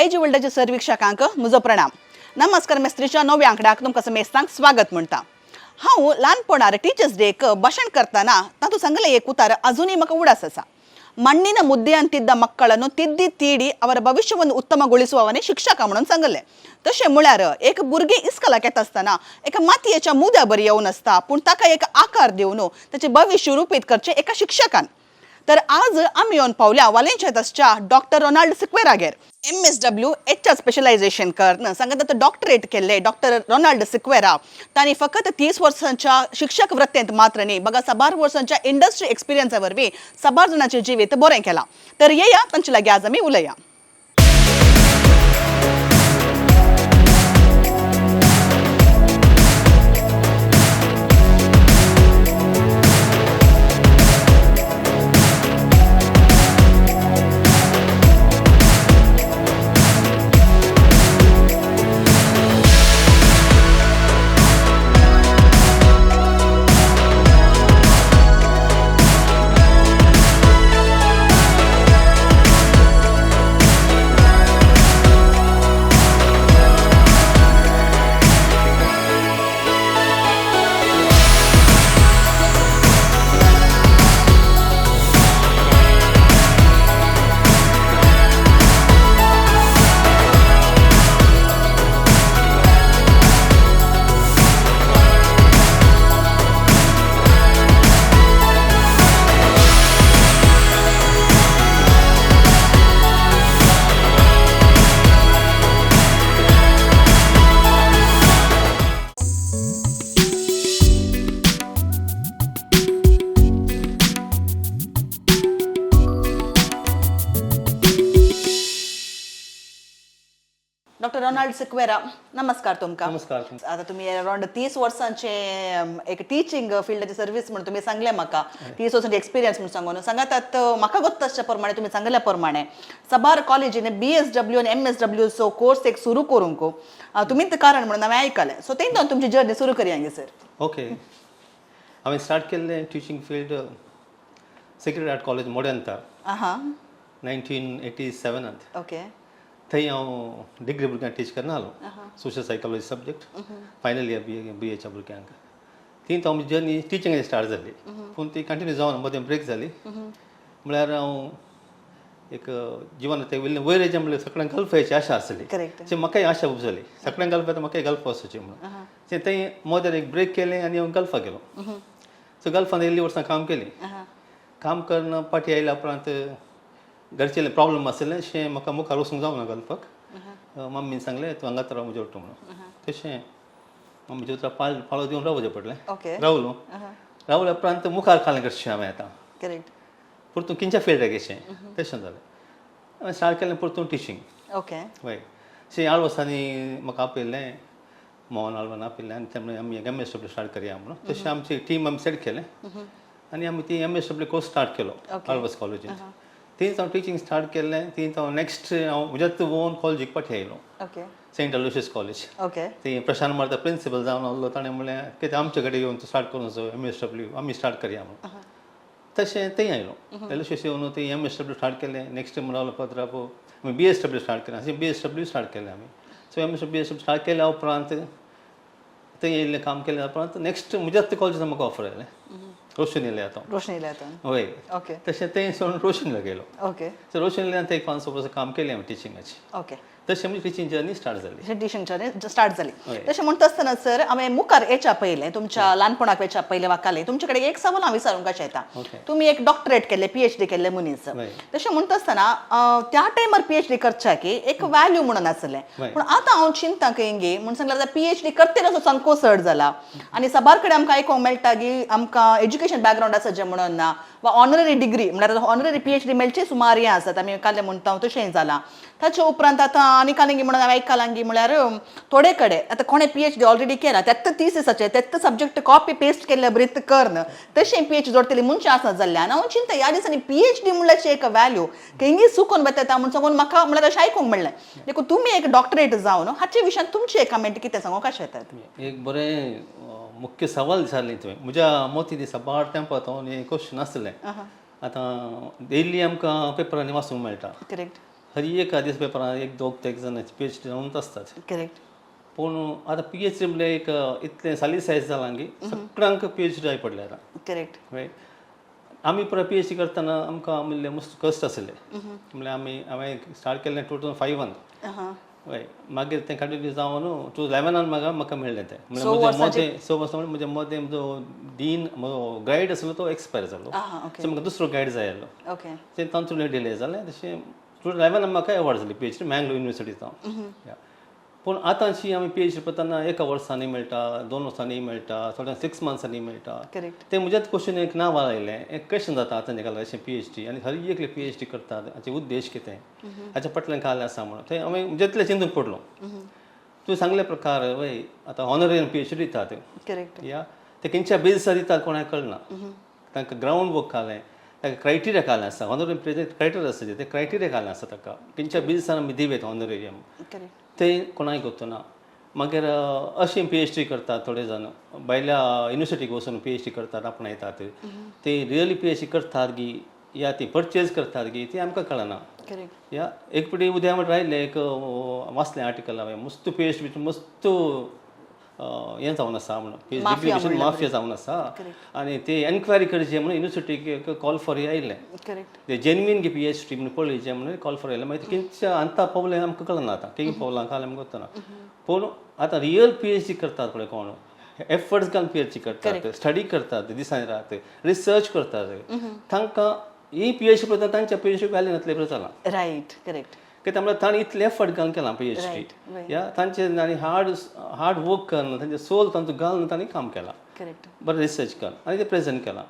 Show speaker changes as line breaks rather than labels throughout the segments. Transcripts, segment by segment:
IG वर्ल्डाच्या सर्विक्षकांक म्हजो प्रणाम. नमस्कार मेस्त्रीच्या नव्या आंकड्याक तुमकां समेस्तांक स्वागत म्हणटा. हांव ल्हानपणार टिचर्स डेक भाशण करतना तातूंत सांगलें एक उतार अजुनूय म्हाका उडास आसा. ಮಣ್ಣಿನ ಮುದ್ದೆಯಂತಿದ್ದ ಮಕ್ಕಳನ್ನು ತಿದ್ದಿ ತೀಡಿ ಅವರ ಭವಿಷ್ಯವನ್ನು ಉತ್ತಮಗೊಳಿಸುವವನೇ ಶಿಕ್ಷಕ म्हणून सांगलें. तशें म्हळ्यार एक भुरगें इस्कोलाक येता आसतना एका मातयेच्या मुद्या बरी येवन आसता, पूण ताका एक आकार दिवन ताचें भविश्य रुपीत करचें एका शिक्षकान. तर आज आमी येवन पावल्या वालेंच्या डॉक्टर रोनाल्ड सिक्वेरागेर. MSW HR specialisation करून सांगता आतां डॉक्टरेट केल्ले डॉक्टर रोनाल्ड सिक्वेरा तांणी फकत 30 वर्सांच्या शिक्षक वृत्तेंत मात्र न्ही, बघा साबार वर्सांच्या इंडस्ट्री एक्सपिरियन्सा वरवीं साबार जाणांचें जिवीत बरें केलां. तर येया तांचे लागीं आज आमी उलया. डॉक्टर रोनाल्ड सिक्वेरा, नमस्कार तुमकां.
नमस्कार.
आता तुम्ही अराउंड 30 वर्सांचे एक टिचींग फिल्डाची सर्वीस म्हणून तुम्ही सांगले म्हाका, 30 वर्सांचे एक्सपिरियन्स म्हणून सांगून सांगात. म्हाका गोत्त आसच्या प्रमाणे, तुम्ही सांगल्या प्रमाणे साबार कॉलेजीने BSW आनी MSW चो कोर्स एक सुरू करूंक तुमीच कारण म्हणून हांवें आयकलें. सो तें तुमची जर्नी सुरू करया सर.
ओके, हांवें स्टार्ट केल्लें teaching field Sacred Heart College मोड्यांत 1987. थंय हांव डिग्री भुरग्यांक teach करनालो, social psychology subject, final year B एच्या भुरग्यांक. थंय तो आमची जर्नी टिचिंगाची स्टार्ट जाली, पूण ती कंटिन्यू जावना, मदें ब्रेक जाली. म्हळ्यार हांव एक जिवनात वयले वयर येयचें म्हणल्यार सगळ्यांक गल्फ येयची आशा आसली. सो म्हाकाय आशा खूब जाली, सगळ्यांक गल्फ येता, म्हाकाय गल्फ वचचें म्हणून. सो थंय मदें एक ब्रेक केलें आनी हांव गल्फाक गेलो. सो गल्फान इल्ली वर्सां काम केलीं. काम करून पाटी आयल्या उपरांत घरचेले प्रॉब्लम आसलें शें म्हाका मुखार वचूंक जावना गल्फाक. मम्मीन सांगलें, तूं हांगाच राव म्हज्या वट्टू म्हणून. तशें मम्मीच्या उतराक पाळो दिवन रावचें पडलें. रावलो. रावल्या उपरांत मुखार खालें कशें हांवें आतां परतून किंच्या फिल्डाक येशें तशें जालें. हांवें स्टार्ट केलें परतून टिचींग. हय, शे 8 वर्सांनी म्हाका आपयल्लें, मोहन आल्वान आपयल्लें आनी ते म्हणलें आमी MSW start करया म्हणून. तशें आमची टीम आमी सेट केलें आनी आमी ती MSW course start केलो आल्वास कॉलेजींत. थंयच हांव टिचींग स्टार्ट केलें. थंयच हांव नेक्स्ट हांव म्हज्याच ओन कॉलेजीक पाटी आयलो, सेंट अलोशियस कॉलेज. थंय प्रशांत मार्ता प्रिंसिपल जावन आहलो. ताणें म्हणलें कितें आमचे कडेन येवन तूं स्टार्ट करूं सो MSW आमी स्टार्ट करया म्हणून. तशें थंय आयलो, एलोशियस येवन थंय MSW start केलें. नेक्स्ट रावलो पत्राप आमी BSW start केलें. अशें BSW start केलें आमी. सो MSW BSW start केल्या उपरांत, थंय येयल्लें, काम केल्या उपरांत नेक्स्ट म्हज्याच कॉलेजीन म्हाका ऑफर आयलें, रोशन येयलें आतां.
रोशनी येता.
हय. तशें थंय सोडून रोशनीला गेलो. सो रोशनील्यान थंय 5 वर्सां काम केलें हांवें टिचिंगाचें. तशें म्हजी टिचींग जर्नी स्टार्ट जाली.
तशें टिचींग जर्नी स्टार्ट जाली. तशें म्हणटा आसतना सर, हांवें मुखार येच्या पयलें, तुमच्या ल्हानपणाक वेच्या पयलें वाकालें, तुमचे कडेन एक सवाल हांव विचारूंक कशें येता. तुमी एक डॉक्टरेट केल्ले, PhD केल्ले मनीस. तशें म्हणटा आसतना त्या टायमार PhD करच्या की एक व्हॅल्यू म्हणून आसलें. पूण आतां हांव चिंता खंय म्हूण सांगल्यार आतां PhD करतले असो सामको चड जाला आनी साबार कडेन आमकां आयकोंक मेळटा की आमकां एज्युकेशन बॅकग्रावंड आसा जें म्हणून ना वा ऑनररी डिग्री म्हळ्यार ऑनररी PhD मेळचे सुमार हें आसात. आमी कालें म्हणटा तशें जालां. ताचे उपरांत आतां आनी कालेंगी म्हणून हांवें आयकलांगी म्हळ्यार थोडे कडेन आतां कोणें PhD already केला त्यात थिसिसाचेर त्यात सब्जेक्ट कॉपी पेस्ट केल्ले बरीत करन तशें PhD जोडटली मनशां आसना जाल्ल्यान हांव चिंता ह्या दिसांनी PhD म्हणल्यार एक व्हॅल्यू खंयी चुकोन वता म्हूण सांगून म्हाका म्हळ्यार अशें आयकूंक मेळ्ळें. देखून तुमी एक डॉक्टरेट जावन हाचे विशयान तुमची एक कमेंट कितें सांगूंक कशें येतात?
एक बरें मुख्य सवाल विचारलें तुवें. म्हज्या मोती दिसा बार तेंपा तो हें क्वेश्चन आसलें. आतां डेली आमकां पेपरांनी वाचूंक मेळटा. हर एका दीस पेपरान एक दोग तेग जाण पीएचडी जावन आसतात.
करेक्ट.
पूण आतां पीएचडी म्हणल्यार एक इतलें साली सायज जालां की सगळ्यांक पीएचडी जाय पडले आतां.
करेक्ट.
रायट. आमी परत पीएचडी करतना आमकां म्हणल्यार मस्त कश्ट आसले. म्हणल्यार आमी हांवें स्टार्ट केल्लें 2005. हय, मागीर तें कंटिन्यू जावन 2011 म्हाका म्हाका मेळ्ळें तें. म्हणल्यार म्हजें मदें 6 वर्सां, म्हळ्यार म्हजें मदें म्हजो डीन, म्हजो गायड आसलो तो एक्सपायर जालो. सो म्हाका दुसरो गायड जाय आसलो. तें तांचो डिले जालें. तशें 2011 म्हाका एवॉर्ड जाली पीएचडी मँगलोर युनिवर्सिटी जावन. पूण आतांची आमी पीएचडी करतना एका वर्सांनी मेळटा, 2 वर्सांनी मेळटा, थोड्यांक 6 मंथ्सांनी मेळटा. तें म्हज्याच क्वेश्चन एक नांव आयलें, एक क्वेश्चन जाता आतां तांकां अशें पीएचडी आनी हर एकले पीएचडी करतात, हाचे उद्देश कितें, हाच्या फाटल्यान काल आसा म्हणून तें हांवें म्हज्यातलें चिंतून पडलो. तुवें सांगले प्रकार वय, आतां ऑनररी पीएचडी दितात. या, ते खंयच्या बेजिसार दितात कोणाक कळना. तांकां ग्रावंड वर्क घालें, ताका क्रायटेरिया घालें आसा. ऑनररी क्रायटेरिया आसा, ते क्रायटेरिया घालें आसा ताका, खंयच्या बेजिसान आमी दिवयत ऑनरेरियम, ते कोणाक गोत्तना. मागीर अशें पीएचडी करतात थोडे जाण, भायल्या युनिवर्सिटीक वचून पीएचडी करतात, आपणायतात. ते रियली पीएचडी करतात गी या ती परचेज करतात गी, ती आमकां कळना. या, एक पिटी उद्या म्हणल्यार आयलें एक वाचलें आर्टिकल हांवें, मस्त पीएचडी मस्त हें जावन आसा म्हणून, पीएचडी माफिया जावन आसा आनी ते एनक्वायरी करची म्हणून युनिवर्सिटीक एक कॉल फॉर आयलें. ते जेन्युइन गी पीएचडी म्हणून पळयचें म्हणून कॉल फॉर आयलें. मागीर खंयच्या अंता पावलें आमकां कळना आतां, खंय पावलां काल आमकां कळना. पूण आतां रियल पीएचडी करतात पळय कोण, एफर्ट्स घालून पीएचडी करतात, स्टडी करतात, दिसान रात रिसर्च करतात, तांकां ही पीएचडी पळयता तांच्या पीएचडी व्हॅल्यू नातले बरें जालां.
रायट करेक्ट
कित्याक म्हणल्यार तांणी इतले एफर्ट घालून केलां पीएचडी. या, तांचे आनी हार्ड हार्ड वर्क करून, तांचे सोल तांचो घालून तांणी काम केलां. बरें रिसर्च करून आनी ते प्रेझेंट केलां,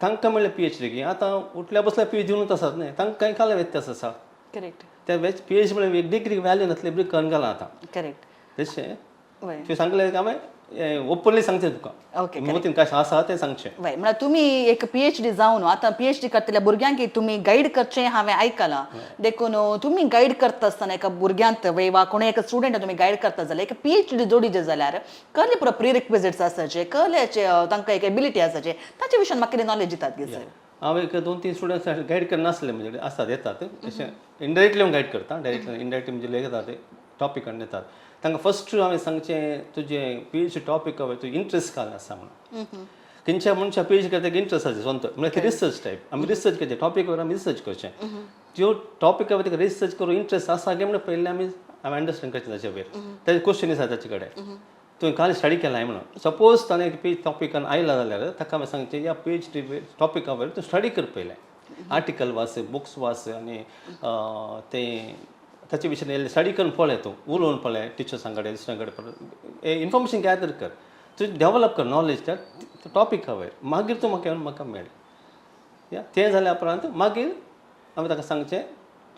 तांकां म्हणल्यार पीएचडी की आतां उठल्या बसल्या पीएचडी दिवनूच आसात न्हय, तांकां कांय काल व्यत्यास आसा. ते वेज पीएचडी म्हणल्यार एक डिग्री व्हॅल्यू नासली बरी करून घालां आतां. तशें तुवें सांगलें हांवें ओपनली सांगचें तुका, मोतीन काय आसा तें सांगचें.
वय, म्हळ्यार तुमी एक पीएचडी जावन आतां पीएचडी करतल्या भुरग्यांक तुमी गायड करचें हांवें आयकलां. देखून तुमी गायड करता आसतना एका भुरग्यांत वय वा कोणूय एका स्टुडंट तुमी गायड करता जाल्यार, एक पीएचडी जोडीचे जाल्यार कहले पुरो प्रिरिक्विजिट्स आसाचे, कहल्याचे तांकां एक एबिलिटी आसाचे, ताचे विशयान म्हाका कितें नॉलेज दितात गे सर?
हांव एक दोन तीन स्टुडंट्स गायड करनासले, म्हजे कडेन आसात, येतात. अशें इनडायरेक्टली हांव गायड करता, डायरेक्टली इनडायरेक्टली म्हणजे येतात ते टॉपिक हाडून येतात. तांकां फर्स्ट हांवें सांगचें, तुजें पीएचडी टॉपिक हांवें तुजें इंट्रस्ट काल आसा म्हणून. खंयच्या मनशा पीएचडी करता इंट्रस्ट आसा स्वंत, म्हळ्यार ती रिसर्च टायप आमी रिसर्च करचें, टॉपिक वर आमी रिसर्च करचें. त्यो टॉपिक हांवें ताका रिसर्च करूं इंट्रस्ट आसा काय म्हणून पयलीं आमी हांवें अंडरस्टँड करचें. ताचे वयर ताजे क्वेश्चन आसा ताचे कडेन, तुवें काल स्टडी केलां म्हणून. सपोज ताणें पी टॉपिकान आयला जाल्यार ताका हांवें सांगचें, ह्या पीएचडी टॉपिका वयर तूं स्टडी कर, पयलें आर्टिकल वाच, बुक्स वाच आनी ते ताचे विशयान स्टडी करून पळय, तूं उलोवन पळय टिचर्सां कडेन, दुसऱ्यां कडेन, इन्फॉर्मेशन गॅदर कर, तूं डेवलप कर नॉलेज त्या टॉपिका वयर, मागीर तूं म्हाका येवन म्हाका मेळ. या, तें जाल्या उपरांत मागीर हांवें ताका सांगचें,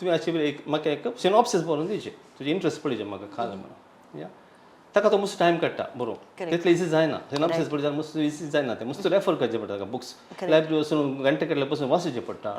तुवें अशें एक म्हाका एक सिनॉप्सीस बरोवन दिवचें, तुजें इंट्रस्ट पळोवचें म्हाका खाल म्हणून. या, ताका तो मस्त टायम काडटा बरोवंक, तितलें इजी जायना. सिनॉप्सीस पळोवचें जाल्यार मस्त इजी जायना तें, मस्त रेफर करचें पडटा ताका, बुक्स लायब्ररी वचून घंटे कडले बसून वाचचें पडटा,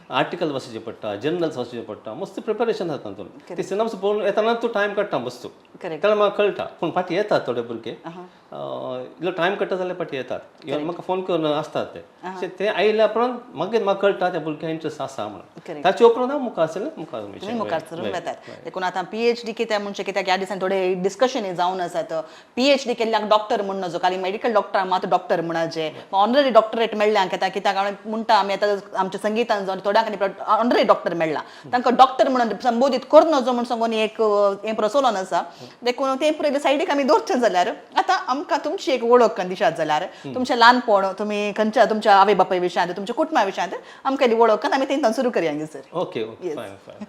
आर्टिकल वाचचें पडटा, जर्नल्स वाचचें पडटा, मस्त प्रिपेरेशन जाता तातूंत. ते सिनॉप्सीस पळोवन येतना तूं टायम काडटा मस्त. तेन्ना म्हाका कळटा. पूण फाटीं येतात थोडे भुरगे, इल्लो टायम काडटा जाल्यार फाटीं येतात, इवन म्हाका फोन करून आसतात ते. अशें ते आयल्या उपरांत मागीर म्हाका कळटा त्या भुरग्यांक इंट्रस्ट आसा म्हणून. ताचे उपरांत हांव मुखार सरलें, मुखार
तुमी मुखार सरून वेतात. देखून आतां पीएचडी कित्याक म्हणचे, कित्याक ह्या दिसांनी थोडे डिस्कशन जावन आसात, पीएचडी केल्ल्यांक डॉक्टर म्हण नजो, खाली मेडिकल डॉक्टरांक मात डॉक्टर म्हणाचे, ऑनररी डॉक्टरेट मेळ्ळ्यांक आतां कित्याक हांवें म्हणटा, आमी आतां आमच्या संगितान जावन थोड्यांक ऑनररी डॉक्टर मेळ्ळा, तांकां डॉक्टर म्हणून संबोधीत करूं नजो म्हूण सांगून एक हें प्रचलन आसा. देखून तें पयलीं सायडीक आमी दवरचें जाल्यार आतां आमकां तुमची एक वळख दिशात जाल्यार, तुमचें ल्हानपण, तुमी खंयच्या तुमच्या आवय बापाय विशयांत, तुमच्या कुटुंबा विशयांत आमकां इल्ली वळख आमी तेंकां सुरू करया sir.
Okay okay fine fine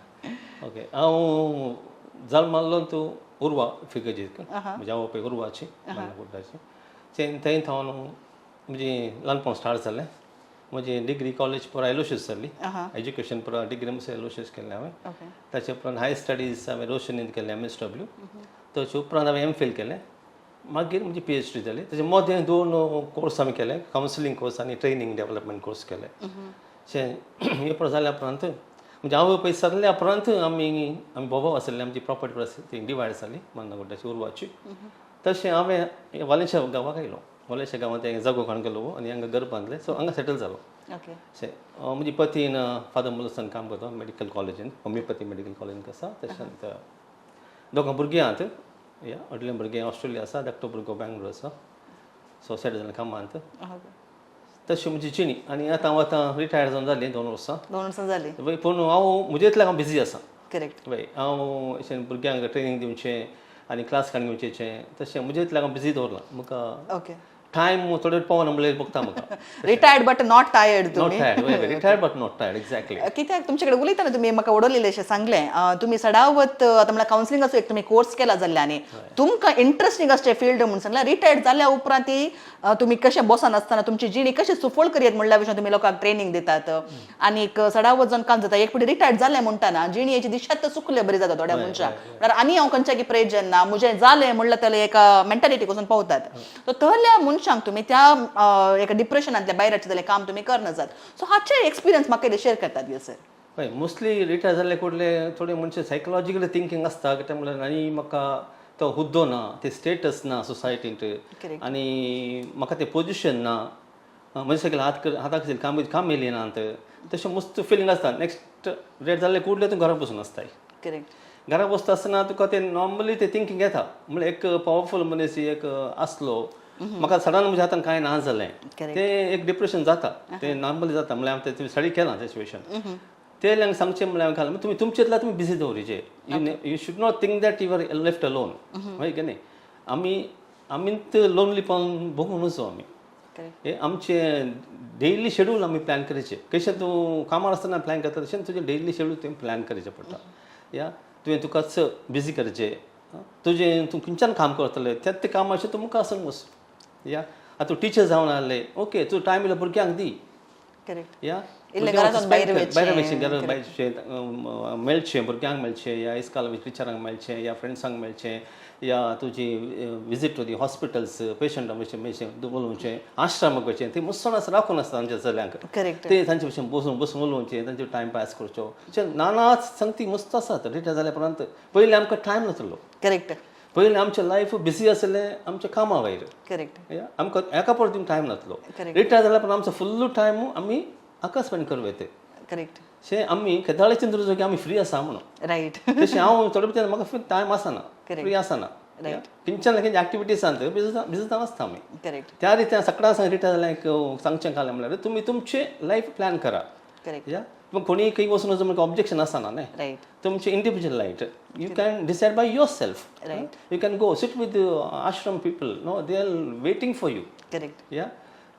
okay. हांव जल्माल्लो तूं उर्वा फिगर्जीत, म्हज्या आवय बापूय उर्वाची मान्नाकुड्डाची. थंय थावन म्हजी ल्हानपण स्टार्ट जालें. म्हजी डिग्री कॉलेज पुरा एलोशियस जाली, एज्युकेशन पुरा डिग्री म्हणसर एलोशियस केल्लें हांवें. ताचे उपरांत हायर स्टडीज हांवें रोशनीन केलें, एमएसडब्ल्यू. ताचे उपरांत हांवें एमफील केलें, मागीर म्हजी पीएचडी जाली. ताचे मदें दोन कोर्स आमी केले, कावन्सिलींग कोर्स आनी ट्रेनींग डेवलपमेंट कोर्स केले. अशें हे पुरो जाल्या उपरांत, म्हणजे आवय बापूय सरल्या उपरांत आमी आमी भोंवो आसले, आमची प्रॉपर्टी ती डिवायड जाली मान्नागुड्डाची उर्वाची. तशें हांवें वालेशा गांवाक आयलो. वालेशा गांवांत जागो काडून गेलो आनी हांगा घर बांदलें, सो हांगा सेटल जालो.
ओके.
अशें म्हजी पतीन फादर मुलसन काम करता मेडिकल कॉलेजीन, होमियोपॅथी मेडिकल कॉलेजीन आसा. तशेंच दोगां भुरगीं आहात. या, व्हडलें भुरगें ऑस्ट्रेलिया आसा, धाकटो भुरगो बँगलोर आसा. सो सेटल जालें कामांत. तशी म्हजी जिणी. आनी आतां हांव आतां रिटायर जावन जालीं 2 वर्सां.
2 वर्सां जालीं.
वय, पूण हांव म्हजे इतल्याक हांव बिजी आसा. वय, हांव अशें भुरग्यांक ट्रेनींग दिवचें आनी क्लास काडून घेवचें, तशें म्हजे इतल्याक हांव बिजी दवरलां म्हाका. टायम थोडे पावना म्हणल्यार बघता म्हाका.
Retired but not tired
not
तुम्ही.
Tired, retired but not tired, exactly.
कित्याक तुमचे कडेन उलयतना तुमी म्हाका उडवलेलें अशें सांगलें, तुमी सडावत आतां म्हणल्यार कावन्सिलिंगाचो एक तुमी कोर्स केला जाल्ल्यानी तुमकां इंट्रस्टींग आसचें फिल्ड म्हूण सांगलें. रिटायर्ड जाल्या उपरांत ती तुमी कशें बसन आसतना तुमची जिणी कशी सुफळ करयत म्हणल्या विशयान तुमी लोकांक ट्रेनींग दितात. आनीक सडावत जावन काम जाता. एक फावटी रिटायर्ड जालें म्हणटाना जिणेची दिशात चुकले बरी जाता थोड्या मनशाक. म्हळ्यार आनी हांव खंयच्या प्रेज ना, म्हजें जालें म्हणल्यार तेले एका मेंटालिटी वचून पावतात. सो तहल्या मनशांक तुमी त्या एका डिप्रेशनांतल्या भायर हाडचें जाल्यार काम तुमी करना जात. सो हाचे एक्सपिरियन्स म्हाका शेअर करतात गे सर?
हय, मोस्टली रिटायर जाल्ले कुडले थोडे मनशां सायकोलॉजिकली थिंकींग आसता. कित्याक म्हणल्यार आनी म्हाका तो हुद्दो ना, ते स्टेटस ना सोसायटींत आनी म्हाका तें पोजिशन ना, म्हजे सगळे हात हाताक काम काम येयली ना, तशें मस्त फिलींग आसता. नेक्स्ट रिटायर जाल्ले कुडले तूं घरा बसून आसताय. घरा बसता आसतना तुका ते नॉर्मली ते थिंकींग येता, म्हणल्यार एक पावरफूल मनीस एक आसलो, म्हाका सडन म्हज्या हातान कांय ना जालें. ते एक डिप्रेशन जाता, ते नॉर्मली जाता. म्हणल्यार हांवें ते स्टडी केलां सिच्युएशन. ते लोकांक सांगचें म्हणल्यार हांवें तुमी तुमचेतल्या तुमी busy दवरिचे. You should not think that you are left alone. हय की न्ही? आमी आमीच लोनलीपण भोगून नजो आमी. हे आमचे डेली शेड्यूल आमी प्लॅन करचे. कशें तूं कामार आसतना प्लॅन करता, तशें तुजें डेली शेड्यूल तुवें प्लॅन करचें पडटा. या, तुवें तुकाच बिजी करचें. तुजें तूं खंयच्यान काम करतलें त्याच ते कामाचें तूं मुखार सरून वच. या, आतां तूं टिचर जावन आहले, ओके, तूं टायम इल्लो भुरग्यांक दी. या.
इल्लें घरांत भायर वचचें.
भायर वचचें, घरा भायर वचचें, मेळचें, भुरग्यांक मेळचें, या इस्काल टिचरांक मेळचें, या फ्रेंड्सांक मेळचें, या तुजी विजीट टू the hospitals, पेशंटां भशेन मेळचें, उलोवचें, आश्रमाक वचचें. ती मुसळ आसा राखून आसता आमच्या चल्यांक. ते तांचे भशेन बसून बसून उलोवचें, तांचे टायम पास करचो. अशें नाना संगती मस्त आसात. रिटायर जाल्या उपरांत पयलीं आमकां टायम नासलो. पयलीं आमचें लायफ बिजी आसलें आमच्या कामा वयर. आमकां एका परत टायम नासलो. रिटायर जाल्या उपरांत आमचो फुल्ल टायम आमी हाका स्पेंड करूं येते. शे आमी केदाळे चिंतू की आमी फ्री आसा म्हणून. तशें हांव थोडे भितर म्हाका टायम आसना, फ्री आसना. खंयच्यान खंयच्या एक्टिविटीजांत बिजी बिजी जावन आसता आमी. त्या रित्या सकाळ सांग रिटायर जाल्यार एक सांगचें कालें म्हणल्यार तुमी तुमचें लायफ प्लॅन करा. या, पूण कोणीय खंय वचून वचून म्हाका ऑब्जेक्शन आसना न्ही. तुमचे individual life you can decide by yourself. You can go sit with ashram people, no, they are waiting for you. या,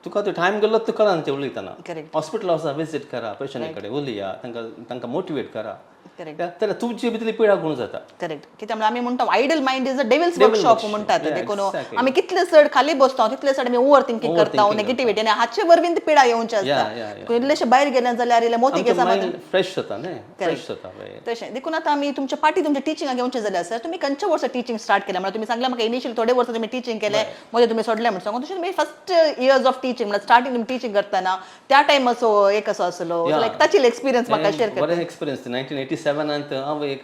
तुका तो टायम गेलो तुका कळना ते उलयतना. हॉस्पिटल आसा, विजीट करा, पेशंटा कडेन उलया, तांकां तांकां मोटिवेट करा. जाल्यार तुमची भितरली पिडा गुण जाता.
करेक्ट. कित्याक म्हणल्यार आमी म्हणटा, idle mind is a devil's
Devil
workshop
workshop.
म्हणटात. देखून आमी कितले चड खाली बसता तितले चड आमी ओवर थिंकींग करता, नेगेटिव्हिटी, आनी हाचे वरवीं ती पिडा येवची आसता. इल्लेशे भायर गेले जाल्यार इल्ले मोती
आमचें
केसा
मायंड फ्रेश जाता न्ही, फ्रेश जाता, हय.
तशें देखून आतां आमी तुमच्या पाटी तुमच्या टिचिंगाक येवचें जाल्यार सर, तुमी खंयच्या वर्सा टिचींग स्टार्ट केलें? म्हणल्यार तुमी सांगलें म्हाका इनिशियल थोडे वर्सां तुमी टिचींग केलें, मदीं तुमी सोडलें म्हण सांगून. तशें तुमी फर्स्ट इयर्स ऑफ टिचींग, म्हणल्यार स्टार्टींग तुमी टिचींग करतना त्या टायम असो एक असो आसलो, लायक ताची एक्सपिरियन्स म्हाका शेअर कर.
बरें एक्सपिरियन्स. 1987नांत हांव एक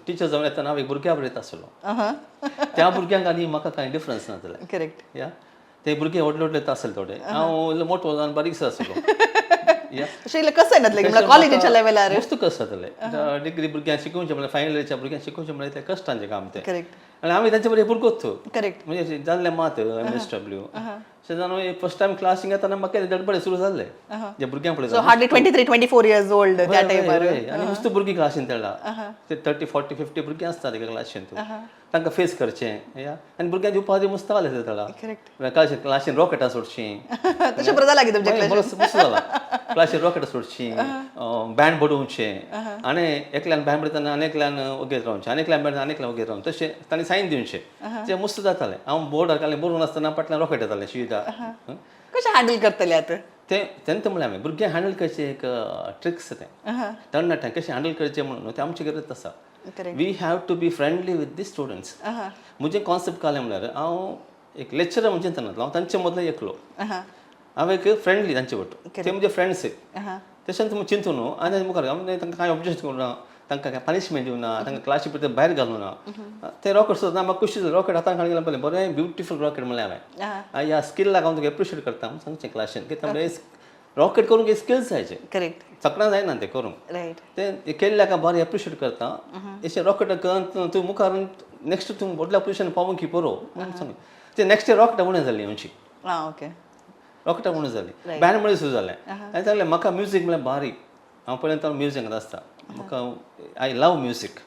टिचर जावन येतना हांव एक भुरग्या बरयत आसलो. त्या भुरग्यांक आनी म्हाका कांय डिफरन्स नासलें. या, ते भुरगे व्हडले व्हडले आसले थोडे, हांव इल्लो मोटो जावन बारीकसो आसलो. या.
तशें इल्लें कसं येतलें म्हणल्यार कॉलेजीच्या लेवलार?
मस्त कश्ट जातले. डिग्री भुरग्यांक शिकोवचें म्हणल्यार, फायनल इयरच्या भुरग्यांक शिकोवचें म्हणल्यार तें कश्टांचें काम तें. आनी आमी तांचे बरोबर भुरगोच. म्हणजे जाल्लें मात एमएसडब्ल्यू अशें जावन फर्स्ट टायम क्लासींग येतना म्हाका गडबडे सुरू जाल्ले जे भुरग्यांक पळयता.
So hardly 23, 24 years old त्या टायमार.
आनी नुस्तें भुरगीं क्लासीन तेळा ते 30, 40, 50 भुरगीं आसता तेका क्लासीन, तांकां फेस करचें. या, आनी भुरग्यांची उपाधी मस्त जाले तेळा. क्लासीन क्लासीन रॉकेटां सोडचीं.
तशें बरं जालां की तुमच्या
बरो मस्त जाला. क्लासीन रॉकेटां सोडचीं, बँड बडोवचें, आनी एकल्यान बँड बडयतना आनी एकल्यान ओगेत रावचें, आनी एकल्यान बँड आनी एकल्यान ओगेत रावचें, तशें तांणी सायन दिवचें. तें मस्त जातालें. हांव बोर्डार काडलें बरोवन आसतना फाटल्यान रॉकेट येतालें शिता.
कशें हँडल करतले आतां?
तें तेन्ना म्हणलें हांवें, भुरग्यांक हँडल करचें एक ट्रिक्स तें. तरणाट्यांक कशें हँडल करचें म्हणून तें आमचे गरज आसा. We have to be friendly with the students. म्हजें कॉन्सेप्ट काडलें म्हणल्यार हांव एक लेक्चरर म्हणजे नासलो, हांव तांचे मदलो एकलो. हांव एक फ्रेंडली तांचे बट, ते म्हजे फ्रेंड्स. तशेंच तुमी चिंतू न्हू. आनी मुखार हांव तांकां कांय ऑब्जेक्शन करूं ना, तांकां कांय पनिशमेंट दिवना, तांकां क्लासी भितर भायर घालूं ना. ते रॉकेट सुद्दां म्हाका खुशी जाली. रॉकेट हातान काडून गेलें पळय, बरें ब्युटिफूल रॉकेट म्हणलें हांवें. ह्या स्किलाक हांव तुका एप्रिशिएट करता म्हूण सांगचें क्लासीन. कित्याक म्हणल्यार रॉकेट करूंक एक स्किल्स जायचे.
करेक्ट.
सगळ्यां जायना ते करूंक. ते केल्ल्या का बरें एप्रिशिएट करता. अशें रॉकेट करून तूं मुखार नेक्स्ट तूं व्हडल्या पोजिशन पावूंक की पुरो म्हणून सांगलें. ते नेक्स्ट रॉकेट उणें जाली आमची.
आं ओके.
रॉकेट उणें जाली, बँड म्हळ्यार सुरू जालें. हांवें सांगलें म्हाका म्युजीक म्हळ्यार बारीक, हांव पर्यंत म्युजीक आसता, म्हाका I love music.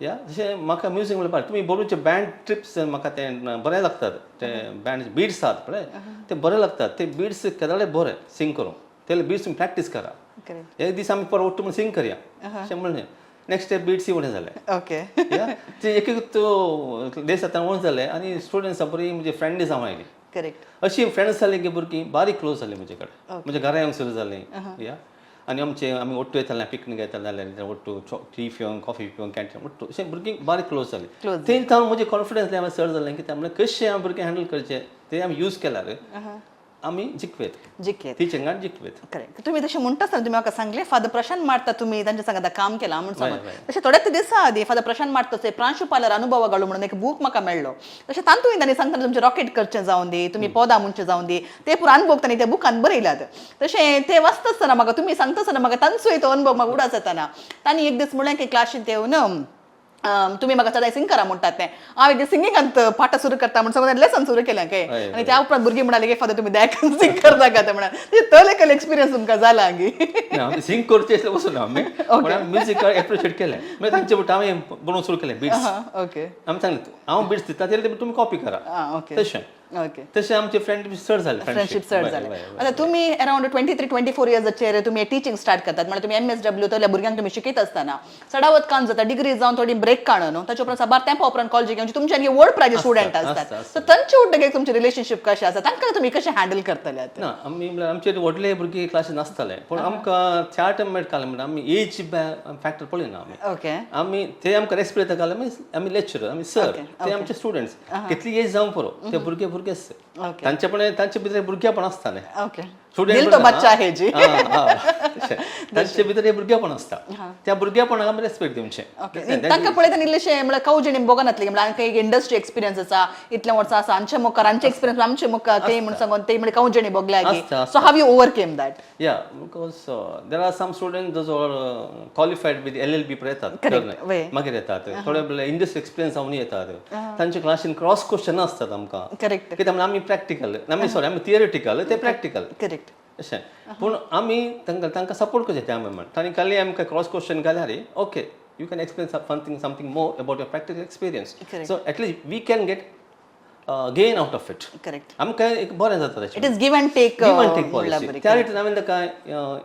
या, तशें म्हाका म्युजीक म्हळ्यार बारीक. तुमी बोरूचे बँड ट्रिप्स म्हाका ते बरें लागतात. ते बँड बिट्स आहात पळय, ते बरे लागतात. ते बिट्स केदाळे बरे सिंग करूंक, ते बिट्स तुमी प्रॅक्टीस करा. एक दीस आमी परत उठ्ठा म्हणून सिंग करया अशें म्हणलें. नेक्स्ट डे बिट्स उणें जाले. या, ते एक एक तो दीस आतां उणें जाले आनी स्टुडंट्स बरी म्हणजे फ्रेंडली जावन आयली. अशी फ्रेंड्स जाली की भुरगीं बारीक क्लोज जाली म्हजे कडेन, म्हज्या घरा येवंक सुरू जालीं. या, आनी आमचे आमी ಒಟ್ಟು येताले, पिकनीक येताले जाल्यार ಒಟ್ಟು टी पिवंक, कॉफी पिवंक कॅन्टीन ಒಟ್ಟು अशें भुरगीं बारीक क्लोज जाली. ते जावन म्हजें कॉन्फिडन्स लेवल चड जालें की त्यामुळे कशें हांव भुरगीं हँडल करचें ते आमी यूज केल्यार आमी जिखवेत.
जिखयेत.
टिचिंगान जिखवेत.
करेक्ट. तुमी तशें म्हणटा आसतना तुमी म्हाका सांगलें फादर प्रशांत मार्ता तुमी तांच्या सांगाता काम केलां म्हूण सांगून. तशें थोड्याच दिसा आदीं फादर प्रशांत मार्ताचो प्रांशुपालर अनुभवगाळू म्हणून एक बूक म्हाका मेळ्ळो. तशें तातूंत तांणी सांगतना तुमचें रॉकेट करचें जावन दी, तुमी पदां म्हणचें जावन दी, ते पुरो अनुभव तांणी त्या बुकान बरयल्यात. तशें ते वाचता आसतना म्हाका तुमी सांगता आसतना म्हाका तांचोय तो अनुभव म्हाका उडास येताना. तांणी एक दीस म्हणलें की क्लासींत येवन तुमी म्हाका सदांय सिंग करा म्हणटात, तें हांव एक दीस सिंगिंगांत पाठां सुरू करता म्हूण सांगून लेसन सुरू केलें काय. आनी त्या उपरांत भुरगीं म्हणाले की फादर तुमी द्याक सिंग करता काय म्हणून. तो एक एक्सपिरियन्स तुमकां जाला गी?
ना, सिंग करचे असले वचून आमी, पण आमी म्युजीक एप्रिशिएट केलें. मागीर तांचे बट हांवें बरोवंक सुरू केलें बिट्स. आमी सांगलें हांव बिट्स दिता ते तुमी कॉपी करा. तशें. तशें आमचे फ्रेंड चड जाले.
फ्रेंडशीप चड जाले. आतां तुमी अरावंड 23-24 इयर्साचेर तुमी टिचींग स्टार्ट करतात, म्हणल्यार तुमी एमएसडब्ल्यू तसल्या भुरग्यांक तुमी शिकयत आसतना चडावत काम जाता डिग्री जावन थोडी ब्रेक काडून न्हू, ताच्या उपरांत साबार तेंपा उपरांत कॉलेजीक येवन तुमचे आनी व्हड प्रायजे स्टुडंट आसतात, सो तांचे उड्डगे तुमचें रिलेशनशीप कशें आसा, तांकां तुमी कशें हँडल करतले आतां?
ना, आमी म्हणल्यार आमचे व्हडले भुरगे क्लासीन आसताले, पूण आमकां त्या टायमार काडलें म्हणल्यार आमी एज फॅक्टर पळयना आमी. आमी ते आमकां रेस्पेक्ट दिता, आमी आमी लेक्चरर, आमी सर, ते आमचे स्टुडंट्स. कितली एज जावंक पुरो, ते भुरगे भुरगेच. तांचे पण तांचे भितर भुरगेपण आसतालें. स्टुडंट
दिल तो बच्चा है जी.
तांचे भितर भुरगेपण आसता, त्या भुरगेपणाक आमी रेस्पेक्ट दिवचें.
तांकां पळयतना इल्लेशें म्हळ्यार कवजणी बोगनातलें, म्हळ्यार आमकां एक इंडस्ट्री एक्सपिरियन्स आसा, इतलें वर्सां आसा आमच्या मुखार, आमचे एक्सपिरियन्स आमचे मुखार ते म्हण सांगून ते म्हळ्यार कवजणी बोगल्या.
आसता.
So how you overcame that?
Yeah, because there are some students those who are qualified with LLB पण येतात. मागीर येतात थोडे इंडस्ट्री एक्सपिरियन्स जावन येतात, तांच्या क्लासीन क्रॉस क्वेश्चन आसतात आमकां. कित्याक म्हणल्यार आमी प्रॅक्टिकल, आमी सॉरी, आमी थियरिटिकल, ते प्रॅक्टिकल. अशें, पूण आमी तांकां तांकां सपोर्ट करचें त्या मोमेंट. तांणी खाली आमकां क्रॉस क्वेश्चन घाल्यार, okay, you can explain something something more about your practical experience, so at least we can get gain out of it. आमकां एक बरें जाता ताचें.
It is give and take.
Give and take policy. त्या रितीन आमी तांकां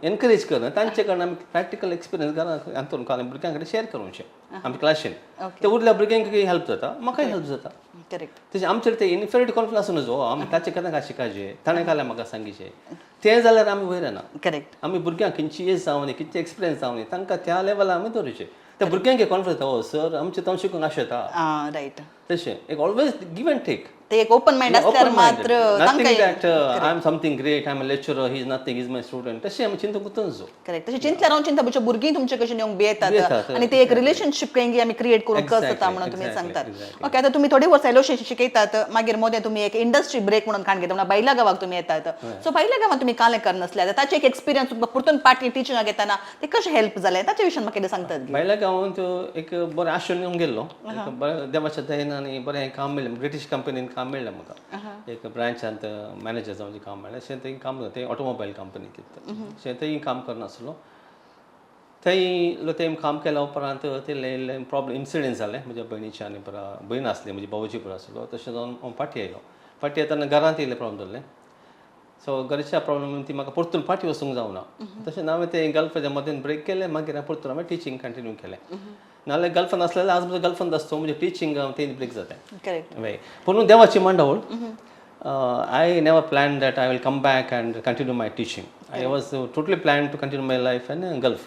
एनकरेज करना, तांचे कडल्यान आमी प्रॅक्टिकल एक्सपिरियन्स घरा हातून भुरग्यां कडेन शेअर करूचें आमच्या क्लासीन. ते उरल्या भुरग्यांक हेल्प जाता, म्हाकाय हेल्प जाता. तशें आमचेर ते इन्फेरियरिटी कॉम्प्लेक्स आसूं नजो, आमी ताचे केन्ना काय शिकायचें, ताणें काल्यार म्हाका सांगचें, तें जाल्यार आमी वयर येना. आमी भुरग्यांक खंयची एज जावं न्ही, खंयचे एक्सपिरियन्स जावं न्ही, तांकां त्या लेवलार आमी दवरचें. त्या भुरग्यांक कॉन्फिडन्स येता, हो सर आमचें तो शिकूंक आशेता. तशें एक ऑलवेज गिव एंड टेक.
ते एक ओपन मायंड असल्यार मात्र.
Nothing that I am something great, I am a lecturer, he is nothing, is my student, तशें आमी चिंतूंक वचूंक.
करेक्ट. तशें चिंतल्यार हांव चिंता, तुमच्या भुरगीं तुमचे कशें येवंक भियेतात आनी ते एक रिलेशनशीप खंय आमी क्रिएट करूंक कस जाता म्हणून तुमी सांगतात. ओके, आतां तुमी थोडी वर्सां एलोशी शिकयतात, मागीर मोदें तुमी एक इंडस्ट्री ब्रेक म्हणून काण घेता, म्हणल्यार बायला गांवाक तुमी येतात. सो बायला गांवात तुमी कालें करनासले, आतां ताचे एक एक्सपिरियन्स तुमकां परतून पाटी टिचिंगाक येताना ते कशें हेल्प जालें, ताचे विशीं म्हाका कितें सांगतात?
बायला गांवांत एक बरें आशेन येवन गेल्लो, बरें देवाच्या दयेन आनी बरें काम मेळ्ळें. ब्रिटीश कंपनीन काम मेळ्ळें म्हाका, एक ब्रांचांत मॅनेजर जावन काम मेळ्ळें. अशें थंय काम जाता, ऑटोमोबायल कंपनी अशें थंय काम करनासलो. थंय इल्लो तें काम केल्या उपरांत ते इल्ले प्रॉब्लम इन्सिडंट जाले म्हज्या भयणीचे आनी बरा भयण आसली म्हजी, भावोजी बरो आसलो. तशें जावन हांव फाटीं आयलो. फाटीं येतना घरांत इल्ले प्रॉब्लम जाल्ले, सो घरच्या प्रॉब्लम ती म्हाका परतून फाटीं वचूंक जावना. तशें हांवें तें गल्फाच्या मदेन ब्रेक केलें. मागीर हांवें परतून हांवें टिचींग कंटिन्यू केलें. नाल्यार गल्फान आसलें आज म्हजो गल्फान आसतो, म्हणजे टिचींग तें ब्रेक जातें. हय, पूण देवाची मांडावळ, I never plan that I will come back and continue my teaching. I was totally plan to continue my life in Gulf.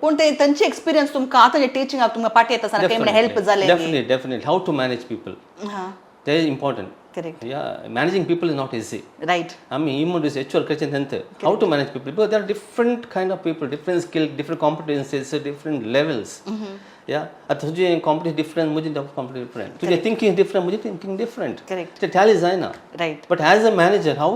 पूण ते तांचे एक्सपिरियन्स तुमकां आतां टिचिंगाक तुमकां पाटी येता आसतना हेल्प जालें?
Definitely, definitely. How to manage people, ते important.
Correct.
Yeah, managing people is not easy.
Right.
आमी ह्युमन रिसोर्स एच आर करचें तेंत how to manage people, because there are different kind of people, different skill, different competencies, different levels. Yeah, आतां तुजें competence different, म्हजें competence different, तुजें thinking different, म्हजें thinking different.
Correct.
ते tally जायना.
Right.
But as a manager, how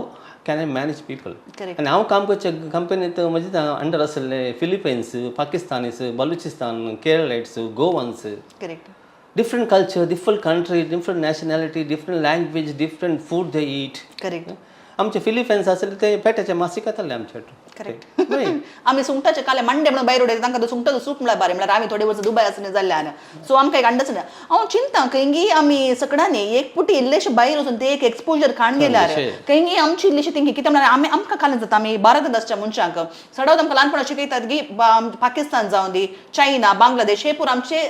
can I manage people?
Correct.
आनी हांव काम करचे कंपनीत म्हजे अंडर आशिल्ले Philippines, Pakistanis, Balochistan, Keralites, Goans.
Correct.
Different culture, different country, different nationality, different language, different food they eat.
Correct.
आमचे Philippines आसले ते पेट्याचे मासी खाताले आमचे.
करेक्ट. आमी सुंगटाचे काले मांडे म्हणून भायर उडयता, तांकां सुंगटाचो सूप म्हळ्यार बरें. म्हळ्यार आमी थोडे वर्स दुबय आसून जाल्ल्यान सो आमकां एक अंदाज ना. हांव चिंता खंयगी आमी सकडांनी एक पुटी इल्लेशे भायर वचून ते एक एक्सपोजर खाण गेल्यार खंयगी आमची इल्लीशी थिंकींग कितें म्हळ्यार आमी आमकां कालें जाता. आमी भारतांत आसच्या मनशांक सदांच आमकां ल्हानपणा शिकयतात की पाकिस्तान जावं दी, चायना, बांगलादेश हे पुरो आमचे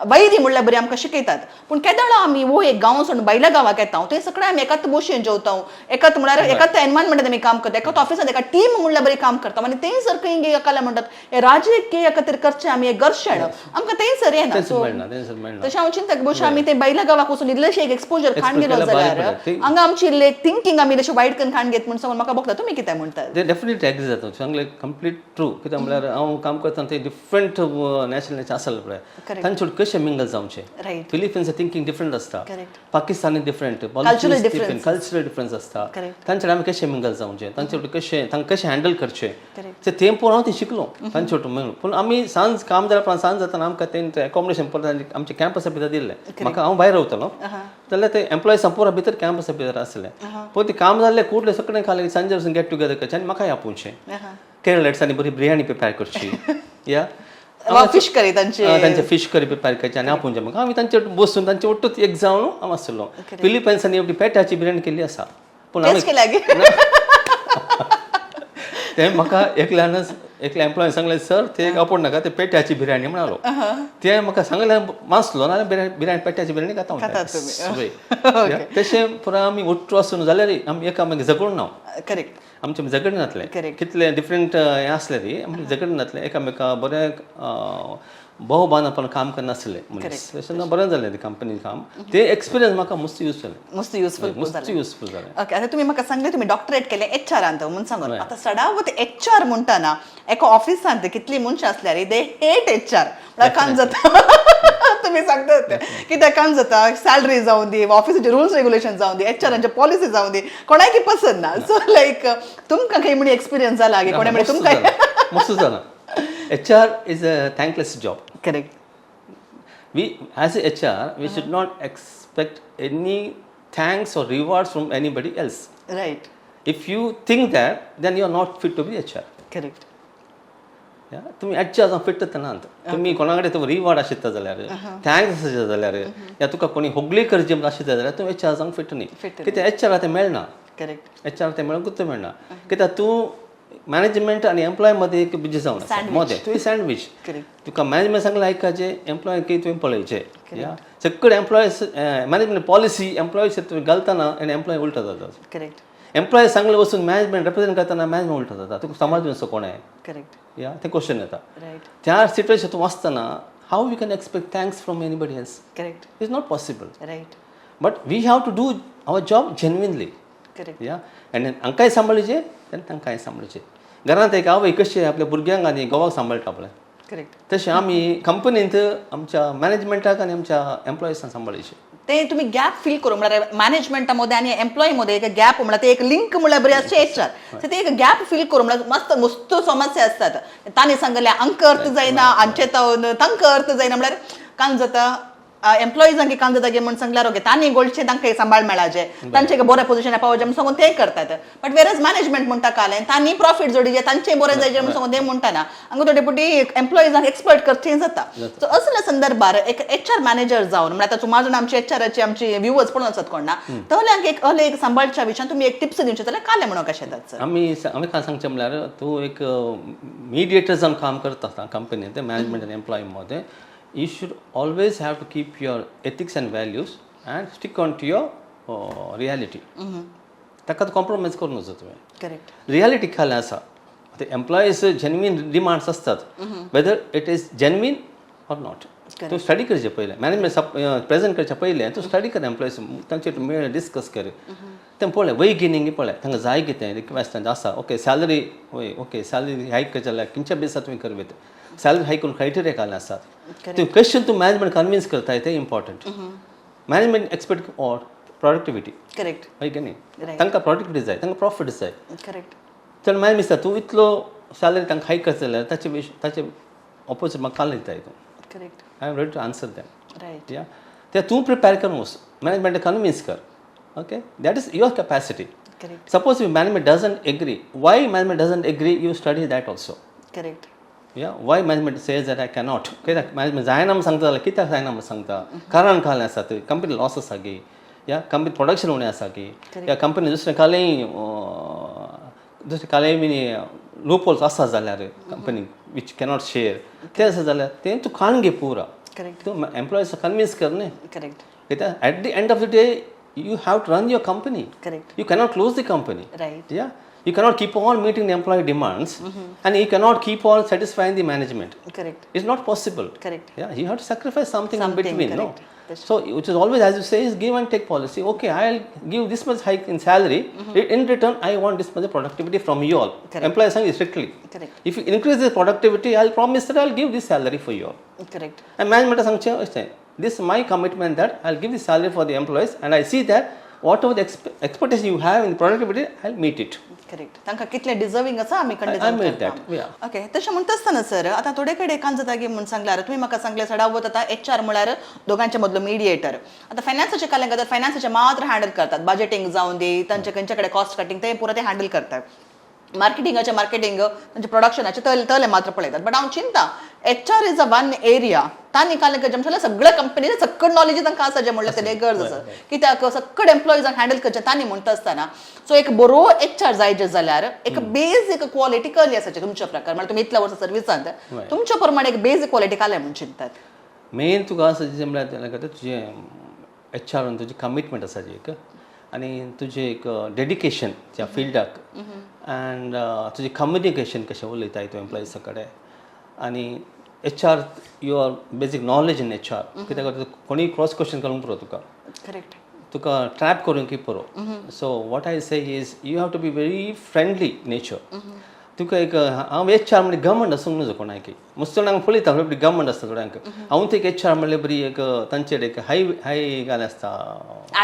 वैरी म्हणल्यार बरी आमकां शिकयतात. पूण केदळा आमी वो एक गांव सोडून भायल्या गांवाक येता, थंय सगळे आमी एकाच भशेन जेवता, एकाच म्हळ्यार एकाच एनवायरमेंटात आमी काम करता, एकाच ऑफिसांत एका टीम म्हणल्यार बरी काम करता. आनी थंय सर खंय एकाला म्हणटात हे राजकीय खातीर करचें आमी हें घर्शण आमकां थंय सर येना.
तेंच
सो
मेळना, तेंच मेळना.
तशें हांव चिंता की बहुशा आमी ते भायल्या गांवाक वचून इल्लेशें एक एक्सपोजर खाण
Exposure
गेलो
केल्यार बरें
जाल्यार
पडटा.
हांगा आमची इल्ले थिंकींग आमी इल्लेशें वायट करून खाण घेत म्हूण सांगून म्हाका भोगता. तुमी कितें म्हणटात?
ते डेफिनेटली एग्री जाता, सांगलें कंप्लीट ट्रू. कित्याक म्हणल्यार हांव काम करतना ते डिफरंट नॅशनलिटी आसले पळय, तांचे कडेन कशें मिंगल जावचें.
रायट.
फिलिपिन्स थिंकींग डिफरंट आसता,
correct.
Pakistani different,
Cultural
different, cultural difference आसता.
Correct.
तांचे कडेन आमी कशें मिंगल जावचें, तांचे कडेन कशें, तांकां कशें हँडल करचें,
करेक्ट.
ते तें पळोवन हांव तें शिकलो तांचे वटेन मेळून. पूण आमी सांज काम जाल्या उपरांत सांज जातना आमकां तें एकोमोडेशन परत आमच्या कॅम्पसा भितर दिल्लें. म्हाका हांव भायर रावतालो जाल्यार ते एम्प्लॉईज पुरा भितर कॅम्पसा भितर आसले. पूण ते काम जाल्लें कुडले सगळें खालें, सांजे वचून गेट टुगेदर करचें आनी म्हाकाय आपोवचें. केरळांनी बरी बिरयानी प्रिपेर करची या
वा फिश करी तांची.
तांचे फिश करी प्रिपेर करची आनी आपोवचें म्हाका. आमी तांचे बसून तांचे ಒಟ್ಟೊತ್ತು एक जावन हांव आसलो. फिलिपिन्सांनी एवढी पेट्याची बिरयानी केल्ली आसा, पूण
टेस्ट केल्या गे?
ते म्हाका एकल्यानच एकल्या एम्प्लॉयन सांगलें, सर ते एक आपोवं नाका, ते पेट्याची बिरयानी म्हणालो. ते म्हाका सांगलें मासलो ना बिरयानी, पेट्याची बिरयानी खाता.
खातात तुमी.
हय. तशें पुरा आमी ಒಟ್ಟು आसून जाल्यार आमी एकामेक झगडून ना.
करेक्ट.
आमचे झगडे नासले.
Correct.
कितले डिफरंट हें आसले ती आमचे झगडे नासले, एकामेका बरें भोव बांदपण काम करनासले मनीस. तशें बरें जालें ते कंपनी काम, ते एक्सपिरियन्स म्हाका मस्त यूज जालें.
मस्त युजफूल.
मस्त युजफूल जालें.
ओके, आतां तुमी म्हाका सांगलें तुमी डॉक्टरेट केलें एच आरांत म्हूण सांगून. आतां सदांच एच आर म्हणटाना एका ऑफिसांत कितली मनशां आसल्यार they hate H R. म्हळ्यार काम जाता, तुमी सांगतात ते कित्याक काम जाता, सॅलरी जावं दी, ऑफिसाचे रुल्स रेग्युलेशन जावं दी, एच आरांचे पॉलिसी जावं दी, कोणाकी पसंत ना. सो लायक तुमकां खंय म्हण एक्सपिरियन्स जाला की कोणें म्हळें तुमकां?
मस्त जाला. HR is a thankless job.
Correct.
We as a HR, we should not expect any thanks or rewards from anybody else.
Right.
If you think that, then you are not fit to be HR.
Correct.
Yeah? तुमी H R fit नात. तुमी कोणा कडेन तुका reward आशित्ता जाल्यार, thanks आशित्ता जाल्यार, या तुका कोणी होगळी करची म्हूण आशित्ता जाल्यार, तूं एच आर जावंक फिट न्ही.
Fit.
कित्याक एच आर तें मेळना.
करेक्ट.
एच आर तें मेळूंकच मेळना, कित्याक तूं मॅनेजमेंट आनी एम्प्लॉय मदें एक बिजी जावन आसा मदें तुवें सँडवीच.
करेक्ट.
तुका मॅनेजमेंट सांगलें आयकाचें, एम्प्लॉय की तुवें पळयचें. या सगळे एम्प्लॉयज मॅनेजमेंट पॉलिसी एम्प्लॉयज तुवें घालतना आनी एम्प्लॉय उल्टो जाता.
करेक्ट.
एम्प्लॉय सांगलें वचून मॅनेजमेंट रिप्रेझेंट करतना मॅनेजमेंट उल्टो जाता. तुका समाज कोण आहे?
करेक्ट.
या तें क्वेश्चन येता.
रायट.
त्या सिट्युएशन तूं वाचतना how you can expect thanks from anybody else?
Correct.
Is not possible.
Right.
But we have to do our job genuinely.
Correct.
या आनी हांकांय सांबाळचें आनी तांकांय सांबाळचें. घरांत एक आवय कशें आपल्या भुरग्यांक आनी घोवाक सांबाळटा पळय,
करेक्ट.
तशें आमी कंपनींत आमच्या मॅनेजमेंटाक आनी आमच्या एम्प्लॉइजांक सांबाळचें.
ते तुम्ही गॅप फील करू म्हळ्यार मॅनेजमेंटा मध्ये आणि एम्प्लॉई मध्ये एक गॅप, म्हळ्यार ते एक लिंक म्हळ्यार बरी आसचे एच आर. सो ते एक गॅप फील करू म्हळ्यार मस्त मस्त समस्या असतात. तांणी सांगले अंक अर्थ जायना, आमचे तांकां अर्थ जायना, म्हळ्यार काम जाता एम्प्लॉइजांक काम जाता म्हूण सांगल्यार ओके तांणी गोल्डचे तांकां सांबाळ मेळाचे, तांचे एक बरें पोझिशन पावचें म्हूण सांगून ते करतात. बट वेरज मॅनेजमेंट म्हणटा कालें तांणी प्रॉफीट जोडीचे, तांचे बरें जायचे म्हूण सांगून ते म्हणटाना हांगा थोडे पुटी एम्प्लॉइजांक एक्सप्लॉयट करचें जाता. सो असल्या संदर्भार एक एच आर मॅनेजर जावन, म्हळ्यार आतां सुमार जाण आमची एच आराची आमची व्ह्युवर्स पळोवन आसात कोण ना, तहल्यांक एक अहले एक सांबाळच्या विशयान तुमी एक टिप्स दिवचे जाल्यार कालें म्हणून कशें जाता?
आमी आमी काय सांगचें म्हणल्यार तूं एक मिडिएटर जावन काम करता आसतना कंपनींत मॅनेजमेंट आनी एम्प्लॉय मदें, you should always have to keep your ethics and values and stick on to your reality. ताका कॉम्प्रोमायज करूं नजो तुवें.
करेक्ट.
रियालिटी खालें आसा आतां एम्प्लॉईज जेन्युइन डिमांड्स आसतात, whether it is genuine or not. तूं स्टडी करचें पयलें, मॅनेजमेंट प्रेजेंट करच्या पयलें तूं स्टडी कर एम्प्लॉईज, तांचे मेळ डिस्कस कर, तें पळय वय गेनिंग पळय तांकां जाय कितें रिक्वेस्ट तांचें आसा. ओके, सॅलरी वय, ओके, सॅलरी हायक करचें जाल्यार खंयच्या बेसार तुवें करवेत, सॅलरी हायक करून क्रायटेरिया काडले आसात. तूं क्वेश्चन तूं मॅनेजमेंट कन्विन्स करताय तें important. Management expect or productivity. हय की न्ही? तांकां प्रॉडक्टिविटी जाय, तांकां प्रॉफीट जाय. तर मागीर दिसता तूं इतलो सॅलरी तांकां हायक करता जाल्यार ताचे विश ताचे ऑपोजीट म्हाका काल दिताय तूं. I am ready to answer them. या, ते तूं प्रिपेर करून वच, मॅनेजमेंट कन्विन्स कर. Okay, that is your capacity. Suppose if management doesn't agree, why management doesn't agree, you study that also. Yeah, why management says that I cannot. कित्याक management जायना म्हूण सांगता जाल्यार कित्याक जायना म्हूण सांगता, कारण कालें आसा थंय कंपनी लॉस आसा की, या कंपनी प्रोडक्शन उणें आसा की, या कंपनी दुसरें कालें दुसरें कालें बीन लूप होल्स आसा जाल्यार कंपनी which cannot share तें आसा जाल्यार तें तूं काण घे पुरा. तूं एम्प्लॉईज कन्विन्स कर न्ही. कित्याक at the end of the day you have to run your company. You cannot close the company. Yeah, you cannot keep on meeting the employee demands and you cannot keep on satisfying the management. It's not possible. Yeah, you have to sacrifice something in
Something,
between, no?
Correct.
So, which is always, as you say, is give and take policy. Okay, I'll give this much hike in salary. In return, I want this much productivity from you all. Employees saying strictly. If you increase the productivity, I'll promise that I'll give this salary for you all. And management सांगचें अशें, this is my commitment that I'll give the salary for the employees and I see that whatever the expectation you have in productivity, I'll meet it.
Correct, तांकां कितले deserving आसा आमी.
I made that, yeah.
Okay, तशें म्हणटा आसतना sir, आतां थोडे कडेन कांय जाता की म्हूण सांगल्यार, तुमी म्हाका सांगलें सडावत आतां एच आर म्हळ्यार दोगांचे मदलो मिडिएटर. आतां फायनान्साचे कालें करतात, फायनान्साचे मात्र हँडल करतात, बजेटींग जावन दी, तांचे खंयचे कडेन कॉस्ट कटिंग ते पुरो ते हँडल करतात, मार्केटिंगाचे मार्केटिंग, तांचे प्रोडक्शनाचे तले तले मात्र पळयतात. बट हांव चिंता HR is a one area तांणी कालें करचें म्हणल्यार सगळ्या कंपनीचे सगळं नॉलेज तांकां आसा जें म्हणल्यार तें गरज आसा, कित्याक सगळे एम्प्लॉइजांक हँडल करचें तांणी म्हणटा आसतना, सो एक बरो एच आर जाय जाल्यार एक बेजीक क्वॉलिटी कसली आसाची तुमच्या प्रकार, म्हणल्यार तुमी इतल्या वर्सां सर्विसांत तुमच्या प्रमाणे एक बेजीक क्वॉलिटी कालें म्हूण चिंतात?
मेन तुका आसा जें म्हळ्यार तुजें एच आर तुजी कमिटमेंट आसा जी एक आनी तुजें एक डेडिकेशन त्या फिल्डाक अँड तुजें कम्युनिकेशन कशें उलयताय तूं एम्प्लॉइजा कडेन आनी HR, your basic knowledge in HR. कित्याक कोणीय क्रॉस क्वेश्चन करूंक पुरो तुका. तुका ट्रॅप करूंक की पुरो. So what I say is you have to be very friendly nature. तुका एक हांव एच आर म्हणजे घमंड आसूंक नजो कोणाकी. मुसलमानांक पळयता बरी घमंड आसता थोड्यांक. हांव ते एक एच आर म्हणल्यार बरी एक तांचेर एक हाय हाय घाल आसता.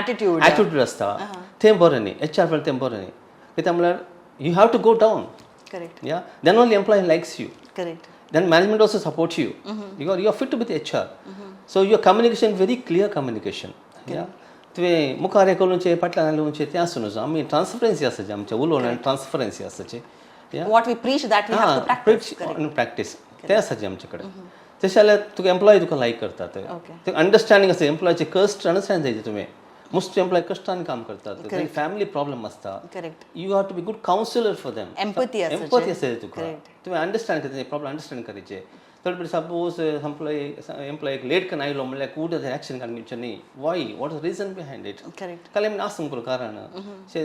एटिट्यूड.
एटिट्यूड आसता, तें बरें न्ही. एच आर म्हणल्यार तें बरें न्ही, कित्याक म्हणल्यार you have to go down. Yeah, then only employee likes you. Then management also supports you because you are fit with HR. So your communication, very clear communication. Yeah, तुवें मुखार एक उलोवचें, फाटल्यान उलोवचें तें आसूं नजो. आमी ट्रान्सपरन्सी आसाची आमच्या उलोवण्यान, ट्रान्सपरन्सी आसाची.
What we preach, that we have to practice.
Practice तें आसाची आमचे कडेन. तशें जाल्यार तुका एम्प्लॉय तुका लायक करतात. ते अंडरस्टँडींग आसा, एम्प्लॉयचे कश्ट अंडरस्टँड जायचे तुवें. मोस्ट एम्प्लॉय कश्टान काम करतात, फॅमिली प्रॉब्लम आसता. You have to be good counsellor for them.
Empathy आसाची.
एम्पथी आसा तुका. तुवें अंडरस्टँड करचें, प्रॉब्लम अंडरस्टँड करायचे. थोडे सपोज एम्प्लॉय एम्प्लॉयक लेट करून आयलो म्हणल्यार कूड एक्शन काडून घेवचें न्ही. Why, what is reason behind it? काल आमी आसूंक पुरो कारण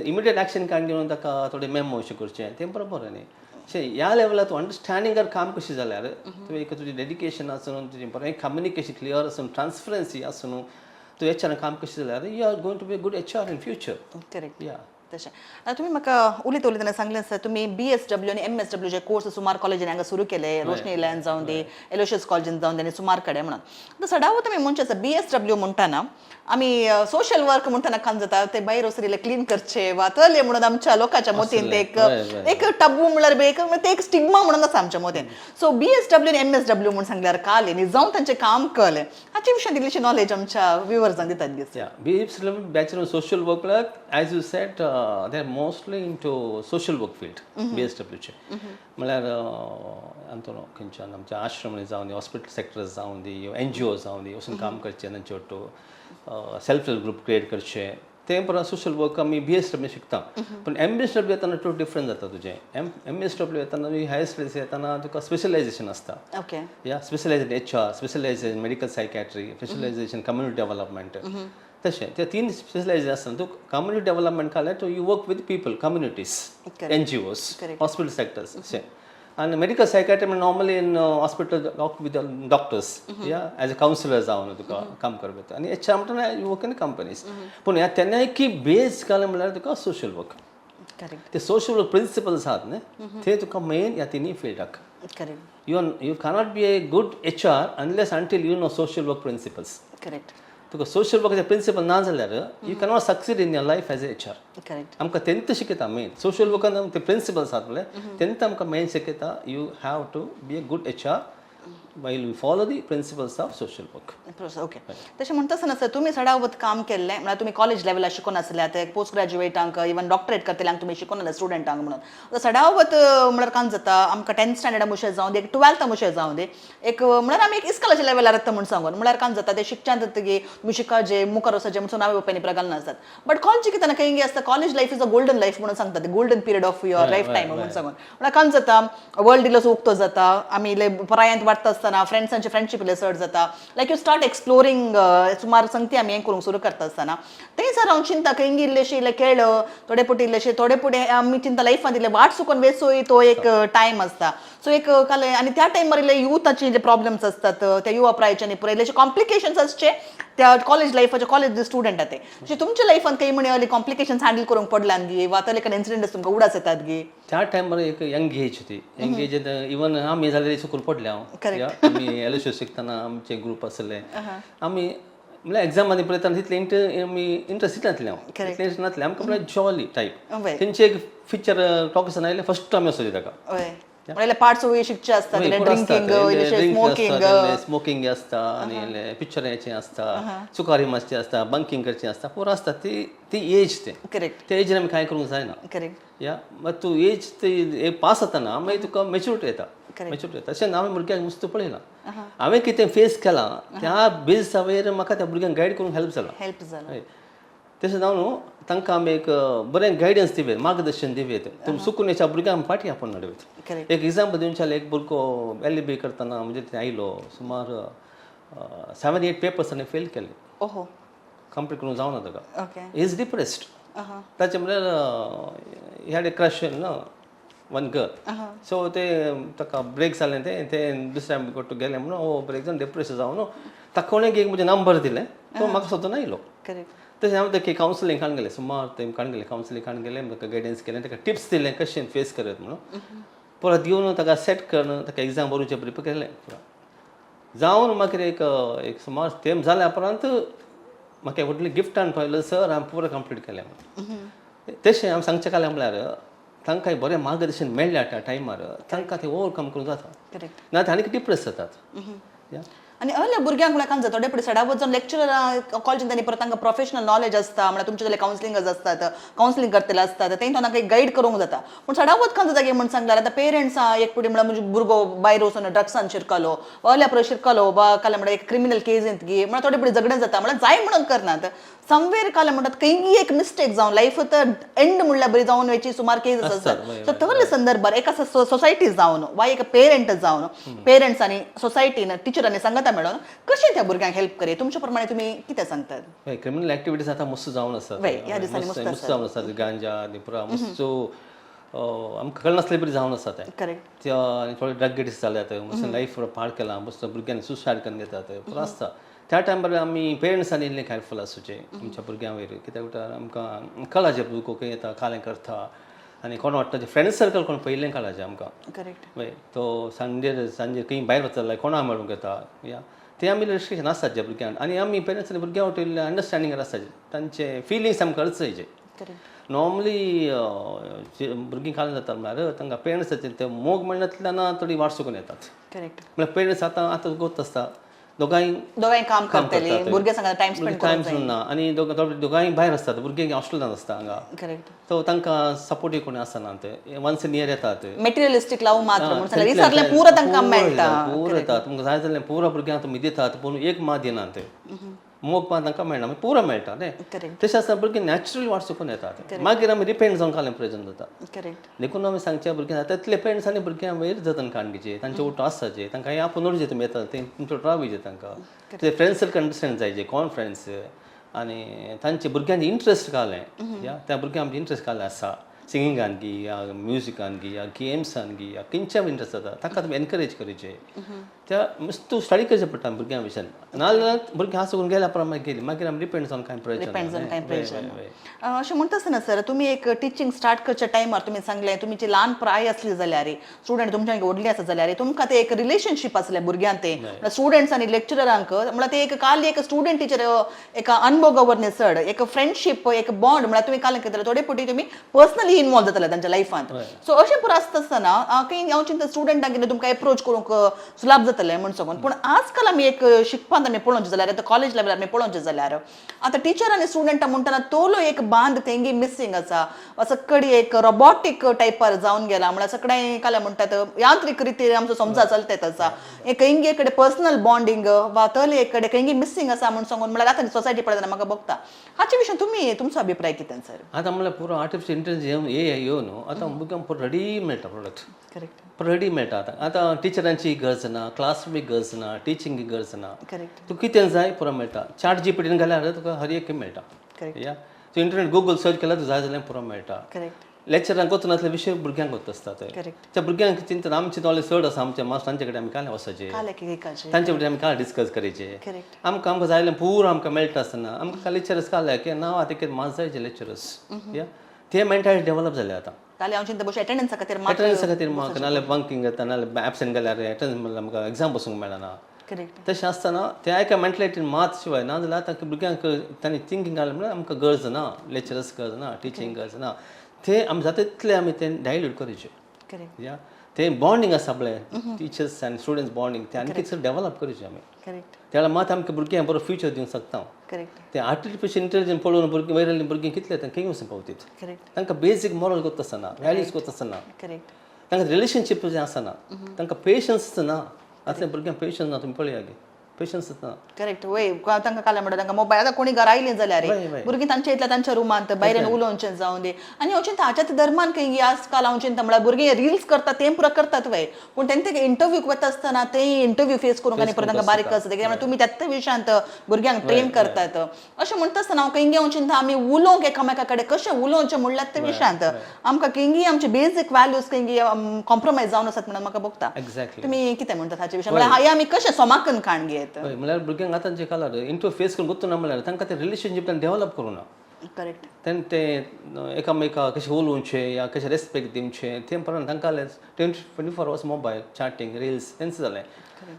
इमिडिएट एक्शन काडून घेवन ताका थोडे मेमो अशें करचें तें बरोबर न्ही. अशें ह्या लेवलार तूं अंडरस्टँडिंगार काम कशें जाल्यार तुवें एक तुजें डेडिकेशन आसून, तुजें बरें कम्युनिकेशन क्लियर आसून, ट्रान्सपरन्सी आसून तूं एच आर काम कशें जाल्यार you are going to be good HR in future. या.
तशें आतां तुमी म्हाका उलयता उलयतना सांगलें आसा, तुमी बी एस डब्ल्यू आनी एम एस डब्ल्यू जे कोर्स सुमार कॉलेजीन हांगा सुरू केले, रोशनी लॅन जावन दी, एलोशियस कॉलेजीन जावन दी आनी सुमार कडेन म्हणून. आतां सदांच तुमी म्हणचे आसा, बी एस डब्ल्यू म्हणटाना आमी सोशल वर्क म्हणटाना कान जाता, ते भायर वसरिल्ले क्लीन करचे वा तले म्हणून आमच्या लोकांच्या मतीन ते एक
हय, हय.
एक टबू म्हणल्यार बी एक ते एक स्टिग्मा म्हणून आसा आमच्या मतीन. सो बी एस डब्ल्यू आनी एम एस डब्ल्यू म्हणून सांगल्यार कालें आनी जावन तांचें काम कळ्ळें, हाचे विशयान इल्लीशी नॉलेज आमच्या व्युवर्सांक दितात दिसता.
Yeah, BSW, Bachelor of Social Work, like, as you said, they're mostly into social work field, BSW चे. म्हळ्यार आमचो खंयच्यान आमच्या आश्रम जावन दी, हॉस्पिटल सेक्टर जावन दी, एनजीओ जावन दी, वचून काम करचें, तांचे ಒಟ್ಟು सेल्फ हेल्प ग्रुप क्रिएट करचे, तें परत सोशल वर्क आमी बी एस डब्ल्यू शिकता. पूण एम एस डब्ल्यू येताना टू डिफरंट जाता तुजें. एम एम एस डब्ल्यू येताना हायर स्टडीज येताना तुका स्पेशलायझेशन आसता. Yeah, specialized in HR, specialized in medical psychiatry, specialization community development. तशें ते तीन स्पेशलायजेशन आसता. तूं कम्युनिटी डेव्हलपमेंट काडल्यार तूं you work with people, communities, NGOs, hospital sectors अशें. आनी medical psychiatry normally in hospital with doctors yeah as a counsellor जावन तुका काम करप येता. आनी एच आर म्हणटा you work in companies. पूण ह्या तेन्नाय की बेज घालें म्हणल्यार तुका सोशल वर्क.
करेक्ट.
ते सोशल वर्क प्रिंसिपल्स आहात न्ही, ते तुका मेन ह्या तिनूय फिल्डाक.
Correct.
You cannot be a good HR unless until you know social work principles.
Correct.
तुका सोशल वर्काचे प्रिंसिपल ना जाल्यार you cannot succeed in your life as a HR.
Correct.
आमकां तेंत शिकयता मेन सोशल वर्कान ते प्रिंसिपल्स आहात म्हणल्यार तेंत आमकां मेन शिकयता you have to be a good HR while you follow the principles of social work.
Okay, तशें म्हणटा आसतना सर, तुमी सडावत काम केल्लें म्हळ्यार तुमी कॉलेज लेवलार शिकोन आसले, ते पोस्ट ग्रॅज्युएटांक, इवन डॉक्टरेट करतल्यांक तुमी शिकोन आसले स्टुडंटांक म्हणून. आतां सडावत म्हळ्यार कांय जाता, आमकां टेन्थ स्टँडर्डा मुशें जावं दी, एक टुवेल्था मुशें जावं दी, एक म्हळ्यार आमी एक इस्कॉलाच्या लेवलार येता म्हूण सांगून म्हळ्यार कांय जाता, ते शिकच्यान जातकीर तुमी शिकाजे मुखार वचचे म्हणून आवय बापायनी घालना आसतात. बट कॉलेज कितें खंय आसता, college life is a golden life म्हणून सांगतात, golden period of your life time म्हणून सांगून. म्हळ्यार कांय जाता, वर्ल्ड इल्लोसो उक्तो जाता, आमी इल्ले परायांत वाडटा आसतना फ्रेंड्सांचे फ्रेंडशीप इल्ले चड जाता, लायक you start exploring, सुमार संगती आमी हें करूंक सुरू करता आसतना थंय सर हांव चिंता खंय इल्लेशे इल्ले खेळ थोडे पुटी इल्लेशे थोडे पुटे आमी चिंता लायफांत इल्ले वाट चुकोन वेचोय तो एक टायम आसता. सो एक काल आनी त्या टायमार इल्ले युथाचे जे प्रॉब्लम्स असतात, त्या युवा प्रायचे आनी पुराय इल्लेशे कॉम्प्लिकेशन्स आसचे त्या कॉलेज लायफाचे कॉलेज स्टुडंट आतां. सो तुमच्या लायफान काही म्हणे असले कॉम्प्लिकेशन्स हँडल करूंक पडल्यान गी वा तले इन्सिडेंट्स तुमकां उडास येतात गी?
त्या टायमार एक यंग एज होती, यंग एज इवन आमी जाल्यार चुकून पडले हांव. आमी एल एस शिकतना आमचे ग्रुप आसले, आमी म्हणल्यार एग्जामांनी पळयतना तितले आमी इंट्रस्ट तितले नासले हांव, तितले इंट्रस्ट नासले आमकां, म्हणल्यार जॉली टायप. तेंचे एक पिक्चर टॉकिसान आयले फर्स्ट आमी वचोवचे ताका.
हय, म्हणल्यार पार्ट्स शिकचे असतात, ड्रिंकिंग, स्मोकिंग.
स्मोकिंग आसता आनी पिक्चर याचे आसता, चुकारी मारचे आसता, बंकिंग करचे आसता, पुरो आसता. ती ती एज ते त्या एजीन आमी कांय करूंक जायना. या, मागीर तूं एज ती पास जाताना मागीर तुका मेच्युरिटी येता, मेच्युरिटी येता. तशें हांवें भुरग्यांक मुस्त पळयलां, हांवें कितें फेस केलां त्या बेजिसावयर म्हाका त्या भुरग्यांक गायड करूंक हेल्प जाला.
हेल्प जाला.
हय, तशें जावन न्हू तांकां आमी एक बरें गायडन्स दिवयत, मार्गदर्शन दिवयत, तुमी चुकून हेच्या भुरग्यांक फाटी आपोवन हाडुयत. एक एग्जाम्पल दिवन जाल्यार एक भुरगो एल बी करतना म्हणजे थंय आयलो, सुमार 7-8 पेपर्स ताणें फेल केले.
ओहो.
कंप्लीट करूंक जावना ताका. Is depressed. ताचें म्हणल्यार he had a crush ना वन गर्ल, सो ते ताका ब्रेक जालें, तें तें दुसऱ्या गोट गेलें म्हणून हो ब्रेक जावन डिप्रेस जावन न्हू ताका कोणें एक म्हजें नंबर दिलें, तो म्हाका सोदून आयलो. तशें हांव ताका कावन्सिलींग काडून गेलें, सुमार तें काडून गेलें, कावन्सिलींग काडून गेलें, ताका गायडन्स केलें, ताका टिप्स दिलें कशें फेस करत म्हणून. परत येवन ताका सेट करून ताका एग्जाम बरोवचें प्रिपेर केलें पुरा जावन मागीर एक एक सुमार तेंप जाल्या उपरांत म्हाका एक व्हडलें गिफ्ट हाडून पावयलो, सर हांवें पुरो कंप्लीट केलें म्हणून. तशें हांव सांगचें कालें म्हणल्यार तांकां बरें मार्गदर्शन मेळ्ळ्या त्या टायमार तांकां तें ओवरकम करूंक जाता. ना ते आनीक डिप्रेस जातात या.
आनी अहल्या भुरग्यांक म्हळ्यार कांय जाता, थोडे फुडें सडावत जावन लेक्चरर कॉलेजीन तांणी परत तांकां प्रोफेशनल नॉलेज आसता, म्हळ्यार तुमचे जाल्यार कावन्सिलिंगच आसतात, कावन्सिलींग करतले आसतात, तें तांकां गायड करूंक जाता. पूण सडावत कांय जाता की म्हण सांगल्यार आतां पेरंट्स एक फुडें म्हळ्यार म्हणजे भुरगो भायर वचून ड्रग्सान शिरकलो, अहल्या परत शिरकलो वा काल म्हळ्यार एक क्रिमिनल केजींत गी म्हळ्यार थोडे फुडें झगडें जाता, म्हळ्यार जाय म्हणून करनात, समवेर काल म्हणटात खंयी एक मिस्टेक जावन लायफ तर एंड म्हणल्यार बरी जावन वयची सुमार केसीस आसतात. सो तसले संदर्भार एका सोसायटी जावन वा एक पेरंट जावन, पेरंट्स आनी सोसायटीन टिचरांनी सांगता मेळोन कशें त्या भुरग्यांक हेल्प करी, तुमच्या प्रमाणे तुमी कितें सांगतात?
हय, क्रिमिनल एक्टिविटीज आतां मस्त जावन आसात.
ह्या दिसांनी
मस्त
मस्त.
मस्त जावन आसात, गांजा आनी पुरा मस्त, आमकां कळनासले बरी जावन आसा तें. त्या आनी थोडे ड्रग एडिक्ट जाल्यात, मस्त लायफ पाड केलां, मस्त भुरग्यांनी सुसायड करून घेतात, पुरो आसता. त्या टायमार आमी पेरंट्सांनी इल्लें केअरफूल आसूचें आमच्या भुरग्यां वयर, कित्याक म्हणटा आमकां कळाचें भुरगो खंय येता, कालें करता आनी कोण वाडटा, फ्रेंड सर्कल कोण पयलें कळाचें आमकां. हय, तो सांजे सांजे खंय भायर वचत जाल्यार कोणा मेळूंक येता या ते आमी रेस्ट्रिक्शन आसतात ज्या भुरग्यांक. आनी आमी पेरंट्स आनी भुरग्यां वटेन अंडरस्टँडींग आसताचें, तांचे फिलिंग्स आमकां कळचें. नॉर्मली भुरगीं काल जाता म्हणल्यार तांकां पेरंट्साचे ते मोग मेळनातल्यान थोडी वाट चुकून येतात. म्हणल्यार पेरंट्स आतां आतां गोत आसता दोगांय
दोगांय काम
काम
करतली,
करतात.
भुरगे सांगता टायम स्पेंड
टायम ना आनी दोगांय भायर आसतात, भुरगीं हॉस्टेलान आसता हांगा. सो तांकां सपोर्टीव कोण आसना, ते वन्स इन इयर येतात.
मेटेरियलिस्टीक लावूं मात्र म्हणून सांगल्यार विसरलें पुरो तांकां मेळटा.
पुरो येता, तुमकां जाय जाल्यार पुरो भुरग्यांक तुमी दितात, पूण एक मात दिनात ते, मोग मात तांकां मेळना, मागीर पुरो मेळटा न्ही. तशें आसतना भुरगीं नॅचरली वाट चुकून येतात, मागीर आमी रिपेंड जावन काडलें प्रयोजन जाता. देखून आमी सांगचे भुरग्यांक तितले पेरंट्स आनी भुरग्यां वयर जतन काडून घेवचें, तांचे उठो आसताचे, तांकां हें आपूण जे तुमी येतात ते तुमचो रावचे, तांकां ते फ्रेंड्स सर्कल अंडरस्टँड जायचे कोण फ्रेंड्स आनी तांचे भुरग्यांचे इंट्रस्ट कालें या त्या भुरग्यां आमचे इंट्रस्ट कालें आसा. सिंगिंगान गी या म्युजिकान गी या गेम्सान गी या खंयच्या इंट्रस्ट जाता, ताका तुमी एनकरेज करचे. त्या तूं स्टडी करचें पडटा भुरग्यां विशयान. नाजाल्यार भुरगीं हांगा करून गेल्या प्रमाणे गेली, मागीर आमी डिपेंड जावन कांय प्रयोजन
डिपेंड जावन कांय
ना.
प्रयोजन ना. अशें म्हणटा आसतना सर, तुमी एक टिचींग स्टार्ट करच्या टायमार तुमी सांगलें, तुमी ल्हान प्राय आसली जाल्यार, स्टुडंट तुमच्या व्हडली आसा जाल्यार, तुमकां ते एक रिलेशनशीप आसलें भुरग्यांक, ते स्टुडंट्स आनी लेक्चररांक. म्हळ्यार ते एक काल एक स्टुडंट टिचर एक अनभोगावर चड एक फ्रेंडशीप, एक बॉन्ड. म्हळ्यार तुमी काल कितें थोडे फावटी तुमी पर्सनली इनवॉल्व जाताले तांच्या लायफांत. सो अशें पुरो आसता आसतना खंय हांव चिंता स्टुडंटांक कितें तुमकां एप्रोच करूंक सुलाभ जातलें म्हूण सांगून. पूण आजकाल आमी एक शिकपांत आमी पळोवचें जाल्यार, आतां कॉलेज लेवलार आमी पळोवचें जाल्यार, आतां टिचर आनी स्टुडंटां म्हणटना तोलो एक बांद तेंगी मिसींग आसा. असो कडी एक रोबोटीक टायपार जावन गेला. म्हळ्यार सगळें काल म्हणटात यांत्रिक रितीन आमचो समजा चलतेत आसा. एक खंयगी कडेन पर्सनल बॉन्डिंग वा तले एक कडेन खंयगी मिसींग आसा म्हूण सांगून, म्हळ्यार आतां सोसायटी पळयतना म्हाका भोगता. हाचे विशीं तुमी तुमचो अभिप्राय कितें सर?
आतां म्हणल्यार पुरो आर्टिफिशियल इंटेलिजन्स ए I येवन आतां भुरग्यांक पुरो रेडी मेळटा प्रोडक्ट. रेडी मेळटा आतां. आतां टिचरांची गरज ना, क्लासरूमी गरज ना, टिचिंगी गरज ना. तुका कितें जाय पुरो मेळटा. चॅट जीपीटीन घाल्यार तुका हर एक मेळटा. या तूं इंटरनेट गुगल सर्च केल्यार तुका जाय जाल्यार पुरो मेळटा. लेक्चरांक वचनासले विशय भुरग्यांक वता आसता ते. त्या भुरग्यांक चिंतन आमची नॉलेज चड आसा, आमच्या मास्टरांचे कडेन आमी कांय वचपाचें, तांचे कडेन आमी काय डिस्कस करायचे. आमकां आमकां जाय जाल्यार पुरो आमकां मेळटा आसतना आमकां लेक्चरर्स काडले की ना, आतां कितें मात जायचे लेक्चरर्स. या ते मेंटालिटी डेवलप जाले आतां.
काल हांव चिंता अटेंडन्सा खातीर मात.
अटेंडन्सा खातीर म्हाका नाल्यार बंकींग जाता, नाल्यार एबसेंट गेल्यार अटेंडन्स म्हणल्यार आमकां एग्जाम बसूंक मेळना. तशें आसतना ते एका मेंटलिटीन मात शिवाय ना जाल्यार आतां भुरग्यांक तांणी थिंकींग घालें म्हणल्यार आमकां गरज ना लेक्चरर्स, गरज ना टिचींग, गरज ना. ते आमी जाता तितले आमी ते डायल्यूट करचे. या ते बॉन्डिंग आसा पळय, टिचर्स आनी स्टुडंट्स बॉन्डिंग, ते आनी चड डेवलप करचें आमी. त्या मात आमकां भुरग्यांक बरो फ्युचर दिवंक शकता. ते आर्टिफिशियल इंटेलिजन्स पळोवन भुरगीं वयरल्लीं भुरगीं कितले तांकां खंय वचून पावतीत? तांकां बेजीक मोरल गोत आसना, व्हॅल्यूज गोत आसना. तांकां रिलेशनशीप जें आसना, तांकां पेशन्स ना. आतां भुरग्यांक पेशन्स ना, तुमी पळया गे, पेशन्स ना.
करेक्ट, वय. तांकां काल म्हणटा तांकां मोबायल. आतां कोणी घरा आयलीं जाल्यार भुरगीं तांच्या इतल्या तांच्या रुमांत भायल्यान उलोवचें जावन दी. आनी हांव चिंता हाच्याच दरम्यान खंय आजकाल हांव चिंता म्हळ्यार भुरगीं रिल्स करतात तें पुरो करतात वय, पूण तेंचे इंटरव्यूक वता आसतना ते इंटरव्यू फेस करूंक आनी परत तांकां बारीक आसता. कित्याक तुमी त्याच विशयांत भुरग्यांक ट्रेन करतात. अशें म्हणटा आसतना हांव खंय हांव चिंता आमी उलोवंक एकामेका कडेन कशें उलोवचें म्हणल्यार ते विशयांत आमकां खंयगी आमचे बेजीक व्हॅल्यूज खंयगी कॉम्प्रोमायज जावन आसात म्हणून म्हाका भोगता. तुमी कितें म्हणटात हाचे विशयान? म्हळ्यार हे आमी कशें सोमाकन काण घेत?
हय, म्हणल्यार भुरग्यांक आतांचे काळार इंटरव्यू फेस करून गोत्तू ना, म्हणल्यार तांकां ते रिलेशनशीप तांणी डेवलप करूं ना. तेन्ना ते एकामेका कशें उलोवचें या कशें रेस्पेक्ट दिवचें तें प्रमाण तांकां 24 hours mobile, chatting, reels तेंच जालें.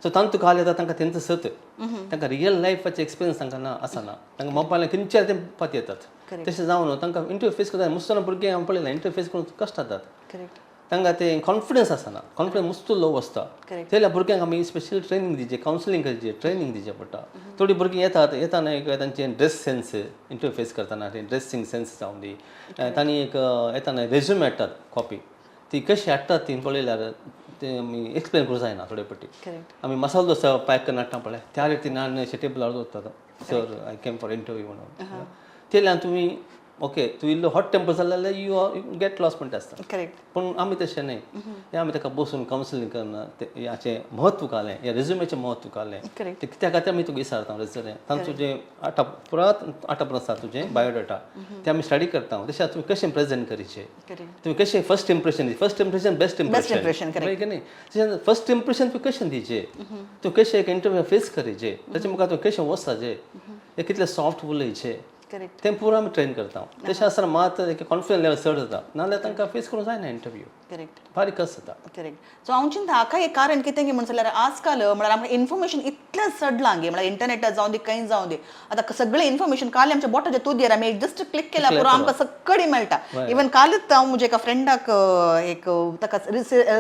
सो तांतू काल येता तांकां तेंच सत तांकां रियल लायफाचे एक्सपिरियन्स तांकां ना आसना. तांकां मोबायलान खंयच्या ते पात येतात. तशें जावन तांकां इंटरव्यू फेस करता मुस्तना भुरगीं हांव पळयलां, इंटरव्यू फेस करून कश्ट जातात. तांकां ते कॉन्फिडन्स आसना, कॉन्फिडन्स मस्त लो आसता. त्या भुरग्यांक आमी स्पेशल ट्रेनींग दिवचें, कावन्सिलींग करचें, ट्रेनींग दिवचें पडटा. थोडीं भुरगीं येतात, येताना एक तांचे ड्रेस सेन्स, इंटरव्यू फेस करतना ते ड्रेसिंग सेन्स जावन दी, तांणी एक येताना रेज्यूम हाडटात कॉपी, ती कशी हाडटात ती पळयल्यार ते आमी एक्सप्लेन करूं जायना थोडे फावटी. आमी मसालो डोसा पॅक करून हाडटा पळय, त्या रितीन हाडून अशें टेबलार दवरतात, "Sir, I came for interview" म्हणून. तेल्यान तुमी ओके, तूं इल्लो हॉट टेम्पर जालें जाल्यार you are get lost म्हणटा आसता. पूण आमी तशें न्हय हें, आमी ताका बसून कावन्सिलींग करना, ते हाचें म्हत्व घालें, ह्या रेज्युमेचें म्हत्व घालें. ते कित्या खातीर आमी तुका विचारता रेज्युमे, तांचो जें आतां पुरात आतां आसा तुजें बायोडाटा ते आमी स्टडी करता. तशें तुमी कशें प्रेजेंट करचें, तुमी कशें first impression, first impression best impression.
Impression.
की न्ही? तशें फर्स्ट इम्प्रेशन तुवें कशें दिवचें, तूं कशें एक इंटरव्यू फेस करचें, ताचे मुखार तूं कशें वचपाचें, हें कितलें सॉफ्ट उलयचें, तें पुरो आमी ट्रेन करता. तशें आसतना मात एक कॉन्फिडन्स लेवल चड जाता, नाजाल्यार तांकां फेस करूंक जायना इंटरव्यू. बारीक कस जाता.
करेक्ट. सो हांव चिंता हाका एक कारण कितें की म्हण जाल्यार आजकाल म्हळ्यार आमकां इन्फॉर्मेशन इतलें चडलां गे, म्हळ्यार इंटरनेटार जावं दी, खंय जावं दी, आतां सगळें इन्फॉर्मेशन काल आमच्या बोटाच्या तुदयेर आमी जस्ट क्लिक केल्यार पुरो, आमकां सगळी मेळटा. इवन कालूच हांव म्हज्या एका फ्रेंडाक एक ताका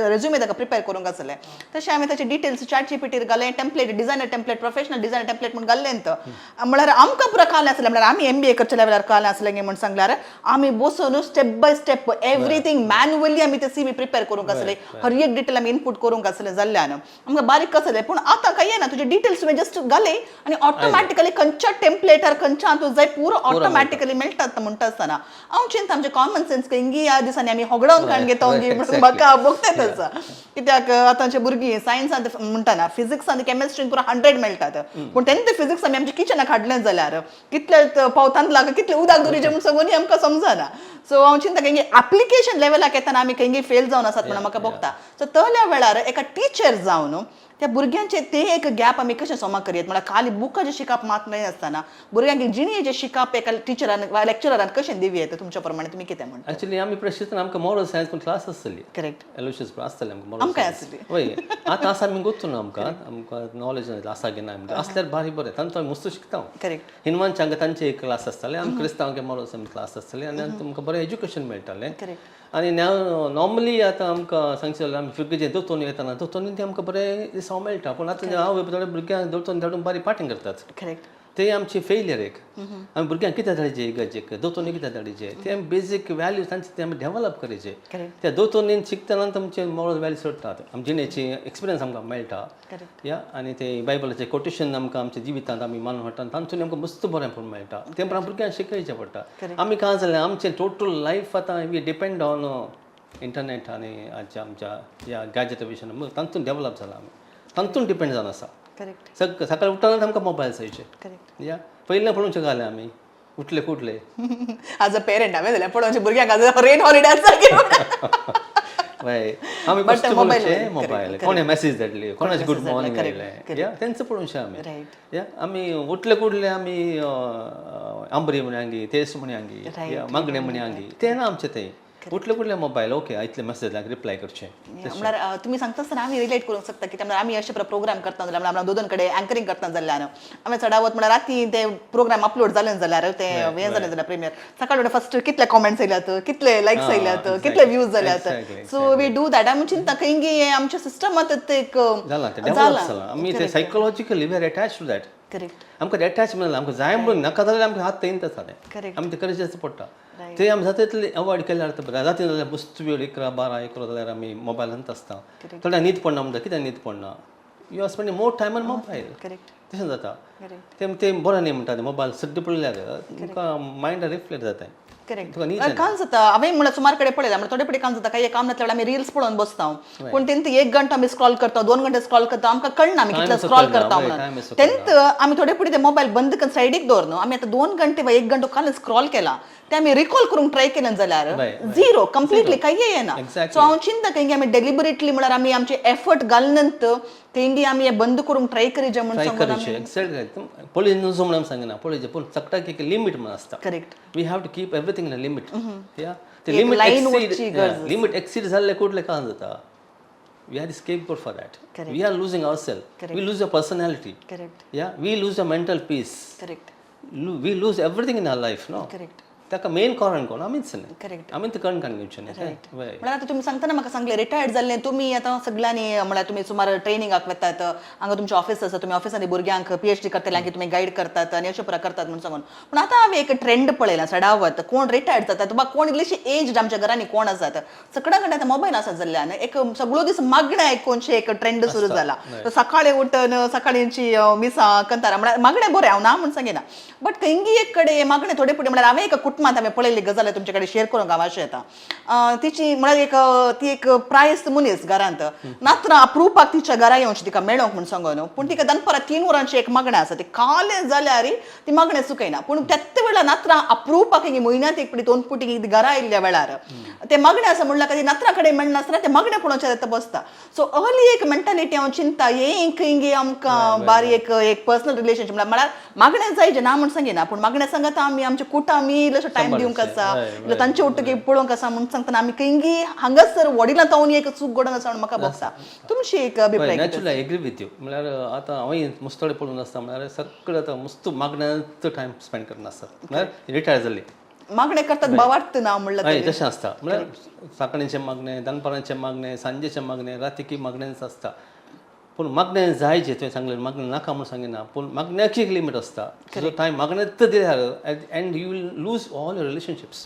रेज्युमे ताका प्रिपेर करूंक आसलें, तशें हांवें ताचे डिटेल्स चॅट जीपीटीर घालें, template, designer template, professional designer template म्हूण घाल्लें. म्हळ्यार आमकां पुरो काल आसलें, म्हळ्यार आमी एमबीए करच्या लेवलार काल आसलें गे म्हूण सांगल्यार आमी बसून step by step everything manually आमी ते सीवी प्रिपेर करूंक आसले, हर एक डिटेल आमी इनपूट करूंक आसले जाल्ल्यान आमकां बारीक कसलें. पूण आतां काय येना, तुजे डिटेल्स तुवें जस्ट घाले आनी ऑटोमॅटिकली खंयच्या टेम्पलेटार खंयच्या तूं जाय पुरो ऑटोमॅटिकली मेळटात. म्हणटा आसतना हांव चिंता आमचे कॉमन सेन्स खंयगी ह्या दिसांनी आमी होगडावन काण घेता म्हणून म्हाका भोगता आसा. कित्याक आतांचे भुरगीं सायन्सांत म्हणटाना फिजिक्स आनी केमिस्ट्रीन पुरो 100 मेळटात, पूण तेन्ना फिजिक्स आमी आमच्या किचनाक हाडलें जाल्यार कितले पावटी पावतांत लाग कितले उदक दवरीचें म्हूण सांगून आमकां समजना. सो हांव चिंता खंय एप्लिकेशन लेवलाक येतना आमी खंय फेल जावन आसात म्हणून म्हाका भोगता. सो तल्या वेळार एका टिचर जावन त्या भुरग्यांचे ते एक गॅप आमी कशें सोमा करयत, म्हळ्यार खाली बुकाचें शिकप मात न्हय आसतना भुरग्यांक जिणेचें शिकप एका टिचरान वा लेक्चरान कशें दिवं येता, तुमच्या प्रमाणे तुमी कितें म्हणटा?
एक्चुअली आमी प्रशिक्षण आमकां मॉरल सायन्स पण क्लास आसतली. एलोशियस पण आसतले आमकां moral
आमकांय
science.
आसली.
वय, आतां आसा आमी गोत्तू ना आमकां, आमकां नॉलेज ना आसा की ना आमकां, आसल्यार भारी बरें, तांचो आमी मस्त शिकता. हिंदवांच्या हांगा तांचे एक क्लास आसताले, आमी क्रिस्तांवांक मॉरल सायन्स क्लास आसताले आनी तुमकां बरें एज्युकेशन मेळटालें. आनी नॉर्मली आतां आमकां सांगचें जाल्यार आमी फिरगेजे दोतोन येताना दोतोनी ते आमकां बरें दिसांव मेळटा, पूण आतां हांव थोडे भुरग्यांक दोतोन धाडून बरी पाटींग करतात. ते आमची फेलियर एक. आमी भुरग्यांक कित्याक धाडचे इगर्जेक, दोतोनी कित्याक धाडचे, ते आमी बेजीक व्हॅल्यूज तांचे ते आमी डेवलप करचे. त्या दोतोनीन शिकतना तुमचे मॉरल व्हॅल्यू सोडटात, आमचे जिणेची एक्सपिरियन्स आमकां मेळटा. या आनी ते बायबलाचे कोटेशन आमकां आमच्या जिवितांत आमी मानून हाडटा, तांतून आमकां मस्त बरें पळोवंक मेळटा. तें पण भुरग्यांक शिकयचें पडटा. आमी काय जालें, आमचें टोटल लायफ आतां we depend on internet आनी आमच्या आमच्या ह्या गॅजेट विशन तांतून डेवलप जाला, आमी तांतून डिपेंड जावन आसा. सकाळी उठ्ठना आमकां मोबायल जायचे. या पयलें पळोवचें घालें आमी उठले कुठले.
एज अ पेरंट हांवें जाल्यार पळोवचें भुरग्यांक आज रेन हॉलिडे आसा की
वय, आमी
But
कश्ट
mobile
पळोवचें
वयर,
मोबायल कोणे मॅसेज धाडली, कोणाचे गुड मॉर्निंग आयलें, या तेंच पळोवचें आमी. या आमी उठले कुठले आमी आंबरी म्हणयांगी, तेस म्हणयांगी, या मागणे म्हणयांगी, तें ना आमचें. तें उठले कुठले मोबायल, ओके इतले मॅसेज रिप्लाय करचें.
म्हळ्यार तुमी सांगता आसतना आमी रिलेट करूंक शकता की म्हळ्यार आमी अशे प्रोग्राम करता जाल्यार, म्हळ्यार दोन कडेन अँकरींग करता जाल्यार आमी चडावत म्हळ्यार राती ते प्रोग्राम अपलोड जाले जाल्यार, ते हें जालें जाल्यार प्रिमियर सकाळी फर्स्ट कितले कॉमेंट्स येयल्यात, कितले लायक्स येयल्यात, कितले व्यूज जाल्यात. So we do that. आमी चिंता खंय आमच्या सिस्टमात एक
जालां, तें डेवलप जालां. आमी ते psychologically we are attach to that. आमकां अटॅच म्हणल्यार आमकां जाय म्हणून नाका जाल्यार आमकां हात थंयच आसा तें, आमी तें करचेंच पडटा. ते आमी जाता तितलें अवॉयड केल्यार बरें. राती जाल्यार मस्त वेळ 11, 12, 1 जाल्यार आमी मोबायलांत आसता. थोड्या न्हीद पडना म्हणटा, कित्याक न्हीद पडना? You are spending more time on mobile. तशें जाता. तें तें बरें न्ही म्हणटा, तें मोबायल सद्दां पळयल्यार तुमकां मायंडार रिफ्लेक्ट जाता. तुका न्हीद.
कांच जाता. हांवें म्हणल्यार सुमार कडेन पळयलां, म्हणल्यार थोडे पडे कांच जाता, काही काम नासल्या आमी रिल्स पळोवन बसता, पूण तेंत एक घंटो आमी स्क्रॉल करता, 2 घंटे स्क्रॉल करता, आमकां कळना आमी कितले स्क्रॉल करता म्हणून. तेंत आमी थोडे फुडें ते मोबायल बंद करून सायडीक दवर न्हू, आमी आतां 2 घंटे वा 1 घंटो काल स्क्रॉल केला, ते आमी रिकॉल करूंक ट्राय केलें जाल्यार झिरो कंप्लिटली काही येना. सो हांव चिंता खंय आमी डेलिबरेटली म्हळ्यार आमी आमचे एफर्ट घालनंत तेंगी आमी हें बंद करूंक ट्राय करीजे म्हूण.
ट्राय करचे, एक्झॅक्टली. पळय न्हू म्हणून सांगिना, पळयचें, पूण सगळ्याक एक लिमीट म्हण आसता. We have to keep everything in a limit. या ते
एक
लिमीट
line वचची
एक्सीड,
गरज.
लिमीट एक्सीड जाल्ले कुठले कांय जाता. We are the scapegoat for that. We are losing ourselves. We lose our personality. Yeah, we lose our mental peace. We lose everything in our life, no? ताका main कारण कोण? आमीच न्ही. आमी तें करण काडून घेवचें न्ही. वय.
म्हळ्यार आतां तुमी सांगतना म्हाका सांगलें रिटायर्ड जाल्ले तुमी आतां सगळ्यांनी, म्हळ्यार तुमी सुमार ट्रेनिंगाक वतात, हांगा तुमचें ऑफिस आसा, तुमी ऑफिसांनी भुरग्यांक PhD करतल्यांक तुमी गायड करतात आनी अशें पुरा करतात म्हूण सांगून. पूण आतां हांवें एक ट्रेंड पळयला सडावत, कोण रिटायर्ड जातात वा कोण इल्लीशी एज आमच्या घरांनी कोण आसात, सगळ्या कडेन आतां मोबायल आसा जाल्ल्यान एक सगळो दीस मागणें आयकोनशें एक ट्रेंड सुरू जाला. सकाळीं उठून सकाळींची मिसां कंतारां, म्हळ्यार मागणें बरें, हांव ना म्हूण सांगिना, बट खंयगी एक कडेन मागणें थोडे फुडें म्हळ्यार हांवें एका कुटुंबांत हांवें पळयल्ली गजाल तुमचे कडेन शेअर करूंक हांव अशें येता. तिची म्हळ्यार एक ती एक प्रायस्त मनीस घरांत नात्रां अप्रुपाक तिच्या घरा येवची तिका मेळोंक म्हूण सांगून, पूण तिका दनपारां 3 वरांची एक मागणें आसा, ती कालें जाल्यार ती मागणें चुकयना, पूण त्याच वेळार नात्रां अप्रुपाक म्हयन्यांत एक 2 पुटी घरा आयिल्ल्या वेळार ते मागणें आसा म्हणल्यार कधी नात्रां कडेन मेळनासतना ते मागणें पळोवचें जाता बसता. सो अर्ली एक मेंटालिटी हांव चिंता हे खंय आमकां बारी एक एक पर्सनल रिलेशनशीप म्हळ्यार मागणें जाय जें ना म्हूण सांगिना, पूण मागणें सांगता आमी आमच्या कुटां आमी इल्लोसो टायम दिवंक आसा, तांचे उट्टकी पळोवंक आसा म्हूण सांगतना आमी खंयगी हांगासर वडिलां तावन एक चूक घडोवन आसा म्हणून म्हाका भोगता. तुमची एक अभिप्राय?
Naturally I agree with you. म्हळ्यार आतां हांवूय मुस्तोडे पळोवन आसता, म्हळ्यार सगळें आतां मस्त मागण्यांत टायम स्पेंड करना आसतात, म्हळ्यार रिटायर जाल्ली
मागणें करतात भावार्थ ना म्हणल्यार.
हय, तशें आसता. म्हळ्यार सकाळीचें मागणें, दनपारांचें मागणें, सांजेचें मागणें, रातीकी मागणेंच आसता. पूण मागणें जायचें, तुवें सांगलें मागणें नाका म्हूण सांगिना, पूण मागण्याची एक लिमीट आसता. तुजो टायम मागण्यांत दिल्यार at end you will lose all your relationships.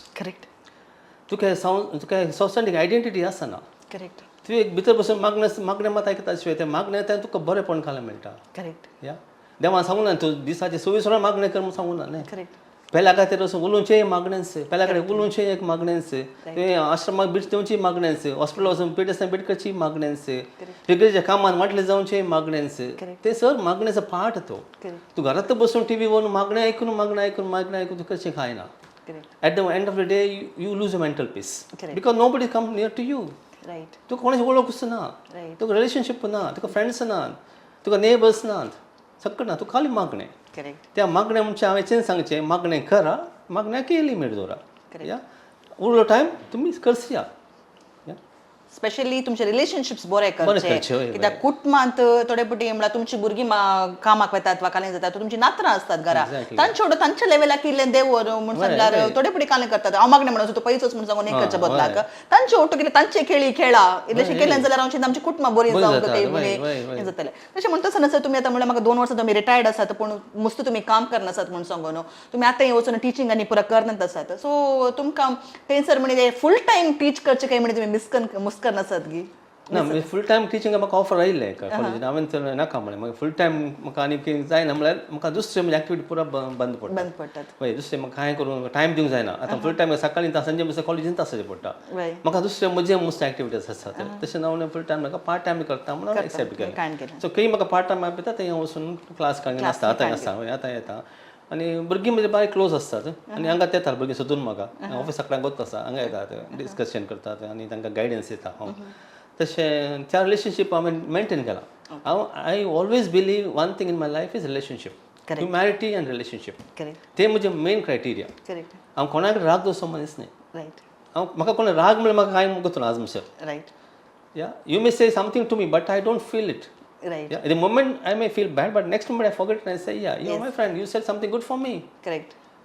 तुका तुका संवसारीक आयडेंटिटी आसना. तूं एक भितर बसून मागणें मागणें मात आयकता शिवाय तें मागणें तें तुका बरेंपण खाला मेळटा. या देवान सांगूना तूं दिसाचे 24 वरां मागणें कर म्हूण सांगूना न्ही. पेल्या खातीर वचून उलोवचें मागणेंच, पेल्या कडेन उलोवचें एक मागणेंच, तुवें आश्रमाक भेट दिवची मागणेंच, हॉस्पिटल वचून पेट भेट करची मागणेंच, वेगळ्या कामान वांटले जावचें मागणेंच. ते सर मागण्याचो पार्ट तो. तूं घरांत बसून टिवी वरून मागणें आयकून मागणें आयकून मागणें आयकून तूं कशें खायना. At the end of the day you lose a mental peace because nobody come near to you. तुका कोणाची वळखूच ना, तुका रिलेशनशीप ना, तुका फ्रेंड्स ना, तुका नेबर्स नात, सगळें ना, तुका खाली मागणें. त्या मागणें म्हणजे हांवें चेंज सांगचें, मागणें करा, मागण्याक लिमीट दवरा, या उरलो टायम तुमी करसिया.
स्पेशली तुमचे रिलेशनशिप्स बरे
बरे
करचे,
करचे, हय,
कित्याक कुटुंबांत थोडे फावटी म्हणल्यार तुमची भुरगीं कामाक वतात वा कालें जातात, तुमची नातरां असतात घरा, तांचे वांगडा तांच्या लेवलाक इल्लें देवर म्हूण सांगल्यार थोडे फावटी कालें करतात. हांव मागणें म्हणून तूं पयसोच म्हूण सांगून एक करच्या बदलाक तांचे ओटो कितें तांचे खेळी खेळा इल्लेशें केलें जाल्यार आमची आमची कुटुंबां बरीं
बरीं
जावंक
जातात,
काही
हय, हय, हय.
हें जातलें. तशें म्हणटा आसतना सर तुमी आतां म्हणल्यार म्हाका 2 वर्सां तुमी रिटायर्ड आसात, पूण मस्त तुमी काम करनासात म्हूण सांगून न्हू, तुमी आतां वचून टिचींग आनी पुरा करनात आसात. सो तुमकां थंयसर म्हणजे फूल टायम टीच करचें काय म्हणजे तुमी मिस करनासात गी?
ना, फूल टायम टिचींग म्हाका ऑफर आयिल्लें एका कॉलेजीन, हांवें तर नाका म्हणलें. मागीर फूल टायम म्हाका आनी कितें जायना म्हणल्यार म्हाका दुसरे म्हणजे एक्टिविटी पुरा बंद पडटा.
बंद पडटात.
हय, दुसरें म्हाका कांय करूंक टायम दिवंक जायना. आतां फूल टायम सकाळीं सांजे म्हळ्यार कॉलेजींत आसचें पडटा. म्हाका दुसरे म्हजे मस्त एक्टिविटीज आसात, तशें हांव फूल टायम नाका, पार्ट टायम करता म्हणून हांवें एक्सेप्ट
कांय
केलें.
केलें.
सो खंय म्हाका पार्ट टायम आपयता थंय हांव वचून क्लास काडून आसता. आतां आसता, हय, आतां येता आनी भुरगीं म्हजी बारीक क्लोज आसतात आनी हांगा येतात भुरगीं सोदून म्हाका. ऑफिसा कडेन गोत आसा, हांगा येतात, डिस्कशन करतात आनी तांकां गायडन्स दिता हांव. तशें त्या रिलेशनशीप हांवें मेनटेन केला. हांव I always believe one thing in my life is relationship, humanity and relationship. ते म्हजें मेन क्रायटेरिया. हांव कोणाक राग दवरचो मनीस न्हय. हांव म्हाका कोण राग म्हणल्यार म्हाका कांय गोतना आज म्हणसर. Yeah, you may say something to me but I don't feel it. Yeah, the moment I may feel bad, but next moment I forget and I say, yeah, you're my friend, you said something good for me.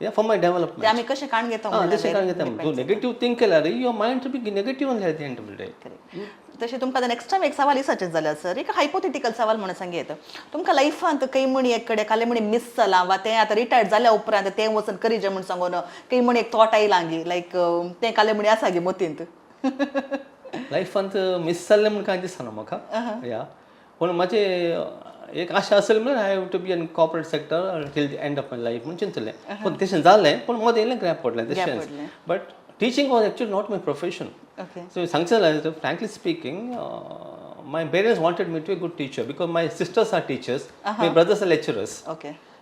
Yeah, for my development.
ते आमी कशें काण घेता
Ah, तशें काण घेता. तूं negative think केल्यार your mind to be negative only at the end of the day.
तशें तुमकां आतां नेक्स्ट टायम एक सवाल विचारचें जाल्यार सर, एक हायपोथेटिकल सवाल म्हणून सांग येता, तुमकां लायफांत खंय म्हणी एक कडेन कालें म्हणी मिस जालां वा तें आतां रिटायर्ड जाल्या उपरांत तें वचून करीजें म्हूण सांगून खंय म्हणी एक थॉट आयलां गी, लायक तें कालें म्हणी आसा गी मतींत?
लायफांत मिस जाल्लें म्हूण कांय दिसना म्हाका. या, पूण म्हाजें एक आशा आसली म्हणल्यार I have to be in corporate sector till the end of my life म्हूण चिंतलें. पूण तशें जालें, पूण मदें इल्लें ग्रॅप पडलें तशेंच. But teaching was actually not my profession. So सांगचें जाल्यार frankly speaking, my parents wanted me to a good teacher because my sisters are teachers, my brothers are lecturers.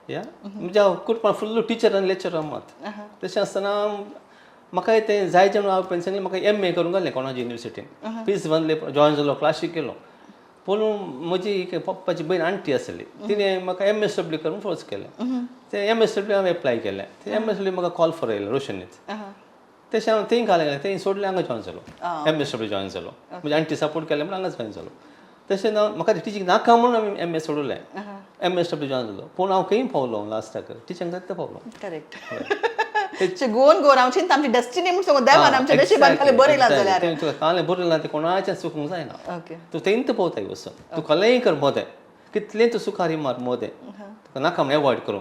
या, म्हज्या कुटुंबान फुल्ल टिचर आनी लेक्चरर मात. तशें आसतना म्हाका तें जायचें म्हणून हांव पेन्शन म्हाका एम ए करूंक घालें कोणाची युनिवर्सिटीन. फीस बांदले, जॉयन जालो, क्लासीक गेलो. पूण म्हजी एक पप्पाची भयण आंटी आसली, तिणें म्हाका एम एस डब्ल्यू करूंक फोर्स केलें. तें एम एस डब्ल्यू हांवें एप्लाय केलें. तें एम एस डब्ल्यू म्हाका कॉल फॉर येयलें रोशनीत. तशें हांव थंय घालें, थंय सोडलें, हांगा जॉयन जालो, एम एस डब्ल्यू जॉयन जालो. म्हजी आंटी सपोर्ट केलें म्हणून हांगा जॉयन जालो. तशें ना, म्हाका टिचींग नाका म्हणून हांवें एम एस सोडलें, एम एस डब्ल्यू जॉयन जालो. पूण हांव खंय पावलो लास्टाक, टिचींग करता पावलो.
करेक्ट. गोवन गोवन हांव चिंता आमची डेस्टिनी म्हूण सांगू देवान आमच्या नशिबान खाली बरयलां जाल्यार.
तुका कालें बरयलां तें कोणाचें चुकूंक जायना. तूं तेंत पावताय वचून, तूं कलेंय कर मोदें, कितलें तूं सुखारी मार मोदें, तुका नाका म्हण एवॉयड करूं,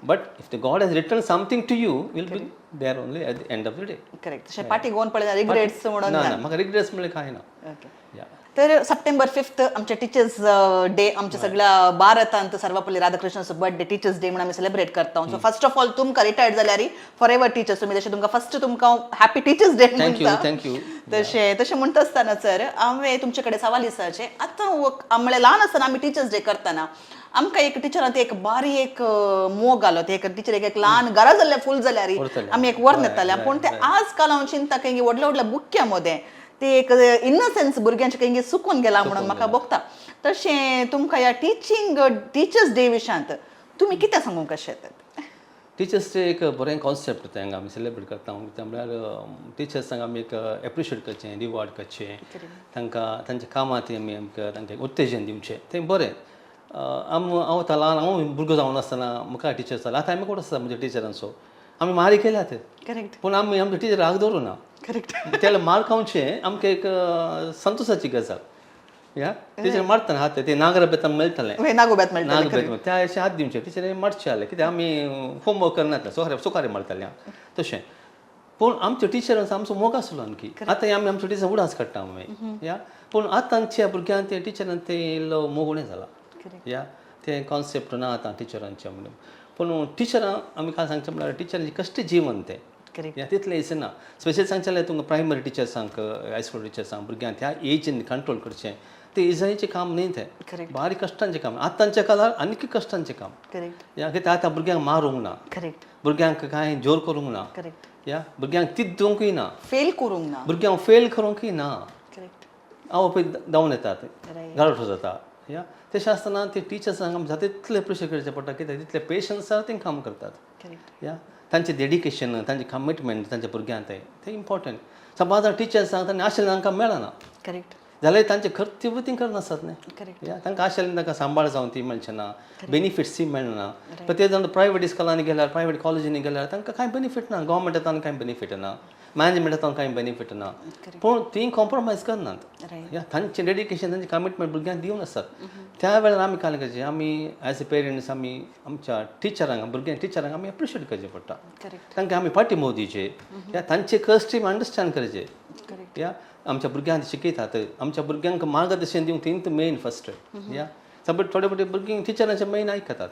but if the God has written something to you will be there only at the end of the day.
Correct. तशें पाटी गोवन पळयल्यार रिग्रेट्स म्हणून
ना ना, म्हाका रिग्रेट्स म्हणल्यार कांय ना. या.
तर सप्टेंबर 5 आमच्या टिचर्स डे, आमच्या सगळ्या भारतांत सर्वपल्ली राधाकृष्णाचो बर्थडे टिचर्स डे म्हणून आमी सेलिब्रेट करता. सो फर्स्ट ऑफ ऑल तुमकां रिटायर्ड जाल्यार फॉर एवर टिचर्स तुमी, तशें तुमकां फर्स्ट तुमकां happy teachers day.
Thank you, thank you.
तशें तशें म्हणटा आसतना सर हांवें तुमचे कडेन सवाल विचारचें आतां म्हणल्यार ल्हान आसतना आमी टिचर्स डे करतना आमकां एक टिचरान एक बारी एक मोग घालो, ते एक टिचर एक ल्हान घरा जाल्लें फूल जाल्यार आमी एक व्हरून येताले. पूण ते आज काल हांव चिंता खंय व्हडल्या व्हडल्या बुक्या मदें ते एक इनोसन्स भुरग्यांचे खंय सुकून गेला म्हणून म्हाका भोगता. तशें तुमकां ह्या टिचींग टिचर्स डे विशयांत तुमी कितें सांगूंक कशें येतात?
टिचर्स डे एक बरें कॉन्सेप्ट तेंका आमी सेलिब्रेट करता. कित्याक म्हळ्यार टिचर्सांक आमी एक एप्रिशिएट करचें, रिवॉर्ड करचें, तांकां तांच्या कामांत आमी आमकां तांकां उत्तेजन दिवचें, तें बरें. हांव आतां ल्हान हांव भुरगो जावन आसतना म्हाका टिचर्स जाल्या. आतां आमी कोण आसता म्हज्या टिचरांचो आमी मारी केल्यात, पूण आमी आमच्या टिचर राग दवरूं ना. त्याला मार खावचें आमकां एक संतोशाची गजाल. ह्या टिचर मारतना हात ते नागरा बेतान मेळटालें,
नागोब्यात मेळटालें,
नागोब्यात त्या अशें हात दिवचे, टिचर मारचें जालें कित्याक आमी होमवर्क करनासलें, सुखारे सुखारे मारताले तशें. पूण आमच्या टिचरांचो आमचो मोग आसलो आणखी. आतां आमी आमच्या टिचर उडास काडटा आमी. या, पूण आतांच्या भुरग्यांक ते टिचरान ते इल्लो मोग उणें जाला. या, तें कॉन्सेप्ट ना आतां टिचरांचें म्हणून. पूण टिचरां आमी काल सांगचें म्हणल्यार टिचरांचें कश्ट जीवन तें.
करेक्ट
या तितलें easy ना. स्पेशल सांगचें जाल्यार तुमकां प्रायमरी टिचर्सांक, हायस्कूल टिचर्सांक, भुरग्यांक त्या एजीन कंट्रोल करचें तें इजायेचें काम न्ही तें. बारीक कश्टांचें काम. आतांच्या काळार आनीक कश्टांचें काम. या कित्याक आतां भुरग्यांक मारूंक ना, भुरग्यांक कांय जोर करूंक ना, या भुरग्यांक तीत दिवंकूय ना,
फेल करूंक ना,
भुरग्यांक फेल करूंकय ना. आवय बापूय धांवन येतात, गारठो जाता. या तशें आसतना ते टिचर्सांक आमी जाता तितलें एप्रिशिएट करचें पडटा, कित्याक तितले पेशन्सार ते काम करतात. या तांचें डेडिकेशन, तांचें कमिटमेंट तांच्या भुरग्यांक तें तें इम्पॉर्टंट. सपोज टिचर्सांक तांणी आशिल्लें तांकां मेळना जाल्यार तांचें कर्तव्य ती करनासत न्ही. या तांकां आशिल्लें तांकां सांबाळ जावन ती मेळचें ना, बेनिफिट्सूय मेळना. पण ते जावन प्रायवेट इस्कॉलांनी गेल्यार, प्रायवेट कॉलेजींनी गेल्यार तांकां कांय बेनिफीट ना, गव्हर्मेंटान कांय बेनिफीट ना, मॅनेजमेंटान कांय बेनिफीट ना. पूण ती कॉम्प्रोमायज करनात. या तांचें डेडिकेशन, तांचें कमिटमेंट भुरग्यांक दिवन आसतात. त्या वेळार आमी काय करचें, आमी एज अ पेरंट्स आमी आमच्या टिचरांक, भुरग्यांक टिचरांक आमी एप्रिशिएट करचें पडटा. तांकां आमी पाठिंबो दिवचे. या तांचे कश्ट आमी अंडरस्टँड करचे. या आमच्या भुरग्यांक शिकयतात, आमच्या भुरग्यांक मार्गदर्शन दिवंक तींच मेन फस्ट. या सगळे थोडे थोडे भुरगीं टिचरांचे मेन आयकतात.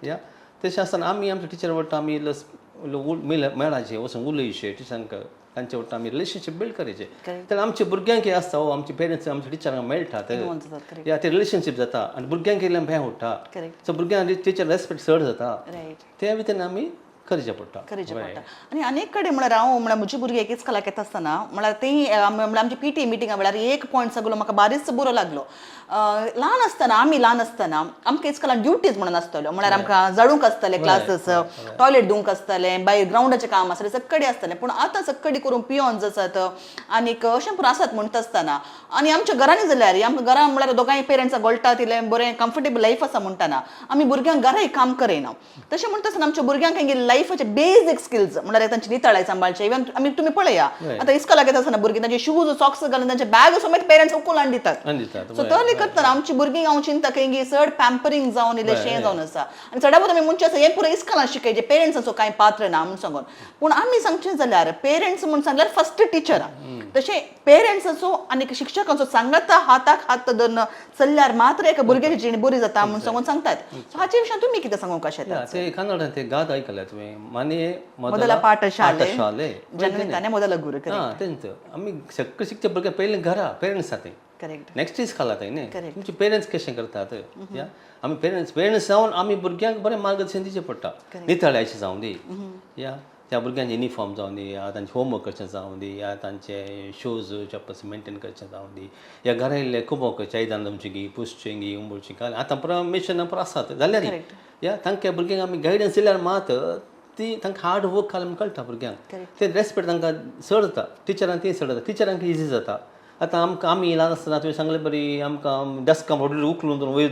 या तशें आसतना आमी आमच्या टिचर वांगडा आमी इल्लो मेळाचे, वचून उलयचे टिचरांक, तांचे वांगडा आमी रिलेशनशीप बिल्ड करायचे. तर आमच्या भुरग्यांक हें आसता, हो आमचे पेरंट्स आमच्या टिचरांक मेळटात, या ते रिलेशनशीप जाता आनी भुरग्यांक इल्लें भंय उठ्ठा. सो भुरग्यांक टिचर रेस्पेक्ट चड जाता. ते भितर आमी करचें पडटा.
करचें पडटा. आनी अनेक कडेन म्हळ्यार हांव म्हळ्यार म्हजी भुरगीं एकेच इस्कॉलाक येता आसतना म्हळ्यार ती म्हळ्यार आमची पीटी मिटिंगा वेळार एक पॉयंट सगलो म्हाका बारीच बरो लागलो. ल्हान आसतना, आमी ल्हान आसतना आमकां इस्कॉलान ड्युटीज म्हणून आसतल्यो, म्हळ्यार आमकां जाडूंक आसतलें क्लासीस, टॉयलेट धुवंक आसतलें, भायर ग्रावंडाचें काम आसतलें, सक्कडी आसतलें. पूण आतां सक्कडी करून पियोन्स आसात आनीक अशें पूण आसात म्हणटा आसतना आनी आमच्या घरांनी जाल्यार आमकां घरां म्हळ्यार दोगांय पेरंट्सां गोळटा तितलें बरें कम्फर्टेबल लायफ आसा म्हणटना आमी भुरग्यांक घराय काम करिना. तशें म्हणटा आसतना आमच्या भुरग्यांक हेंगे लायफाचे बेजीक स्किल्स म्हळ्यार तांची नितळाय सांबाळचे. इवन आमी तुमी पळया आतां इस्कॉलाक येता आसतना भुरगीं तांचे शूज सॉक्स घालून तांचे बॅग समेत पेरंट्स उखलून हाडून दितात.
आनी दितात.
सो तो करतना आमची भुरगीं हांव चिंता खंय चड पॅम्परींग जावन इल्लें जावन आसा. आनी चडावत आमी म्हणचें आसा हें पुरो इस्कॉलान शिकयचें, पेरंट्साचो कांय पात्र ना म्हूण सांगून. पूण आमी सांगचें जाल्यार पेरंट्स म्हूण सांगल्यार फस्ट टिचरां, तशें पेरंट्साचो आनी शिक्षकांचो सांगाता हाताक हात धरून चल्ल्यार मात्र एका भुरग्याची जीण बरी जाता म्हूण सांगून सांगतात. सो हाचे विशयान तुमी कितें सांगूंक शकतात?
ते कन्नडान ते गाद आयकल्या तुवें, मने
ಮೊದಲ ಪಾಠಶಾಲೆ
ಪಾಠಶಾಲೆ
जनमिताने ಮೊದಲ ಗುರು.
हां, तेंच आमी सगळें शिकचे भुरगे पयलीं घरा पेरंट्स आतां नेक्स्ट इस्कॉलाक न्ही. तुमचे पेरंट्स कशें करतात, या आमी पेरंट्स पेरंट्स जावन आमी भुरग्यांक बरें मार्गदर्शन दिवचें पडटा. नितळायचें जावं दी, या त्या भुरग्यांचे युनिफॉर्म जावं दी, या तांचे होमवर्क करचें जावं दी, या तांचे शूज चप्पल्स मेंटेन करचें जावं दी, या घरा इल्लें कुबो करचें, आयदनां धुवचीं गी, पुसचीं गी, उंबळचीं. काल आतां पुरो मिशन पुरो आसात जाल्यार या तांकां भुरग्यांक आमी गायडन्स दिल्यार मात ती तांकां हार्ड वर्क घालून कळटा भुरग्यांक. ते रेस्पेक्ट तांकां चड जाता, टिचरांक ती चड जाता, टिचरांक इजी जाता. आतां आमकां आमी ल्हान आसतना तुवें सांगलें बरी, आमकां डेस्कां व्हडलीं उखलून वयर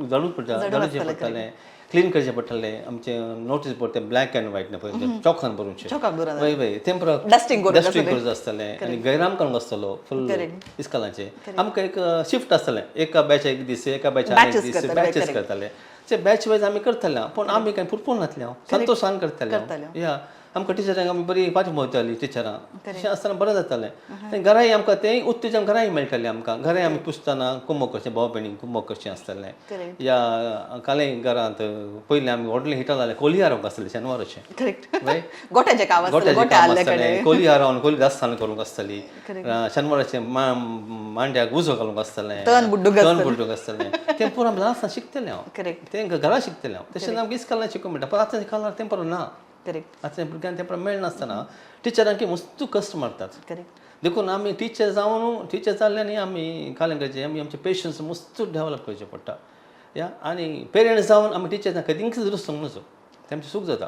झाडूच पडटा, झाडूचें पडटालें, क्लीन करचें पडटालें. आमचें नोटीस बोर्ड तें ब्लॅक अँड व्हायट न्हय, चॉकान बरोवचें. वय वय, तें पुरो
डस्टिंग
डस्टिंग करूंक आसतालें आनी गैराम करूंक आसतलो फुल इस्कॉलाचें. आमकां एक शिफ्ट आसतालें, एका बॅच एक दीस, एका बॅच एक दीस, बॅचीस करताले. ते बॅच वायज आमी करताले, पूण आमी कांय पुरपूर नासले, संतोशान करताले. या आमकां टिचरांक आमी बरी पाठी भोंवताली टिचरां, तशें आसतना बरें जातालें. आनी घराय आमकां तें उत्तेजन घराय मेळटालें आमकां. घराय आमी पुसतना कुमोक करचें, भाव भयणींक कुमोक करचें आसतालें. या कालें घरांत पयलीं आमी व्हडलें हिटर जालें, कोली हारोवंक आसतालें शेनवाराचें.
गोट्याचें काम
आसतालें, कोली हारोवन कोली दास्तान करूंक आसताली. शेनवाराचें मांड्याक उजो घालूंक आसतालें,
तण
बुड्डूंक आसतालें. तें पुरो आमी ल्हान आसतना शिकतलें हांव, तें घरा शिकतलें हांव. तशें आमकां इस्कॉलान शिकूंक मेळटा, पूण आतां इस्कॉलान तें पुरो ना. आतां भुरग्यांक तें पुरो मेळनासतना टिचरांक मस्तू कश्ट मारतात. देखून आमी टिचर जावन टिचर जाल्ले न्ही आमी कालें करचें, आमी आमचे पेशन्स मस्तू डेवलप करचें पडटा. या आनी पेरंट्स जावन आमी टिचर्सांक कदींच दुरुस्त समजू तेमचें चूक जाता,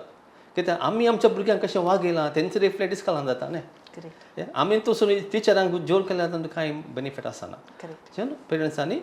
कित्याक आमी आमच्या भुरग्यांक कशें वागयलां तेंच रिफ्लेक्ट इस्कॉलान जाता न्ही. आमी तसो टिचरांक जोर केल्यार तांकां कांय बेनिफीट आसना. पेरंट्सांनी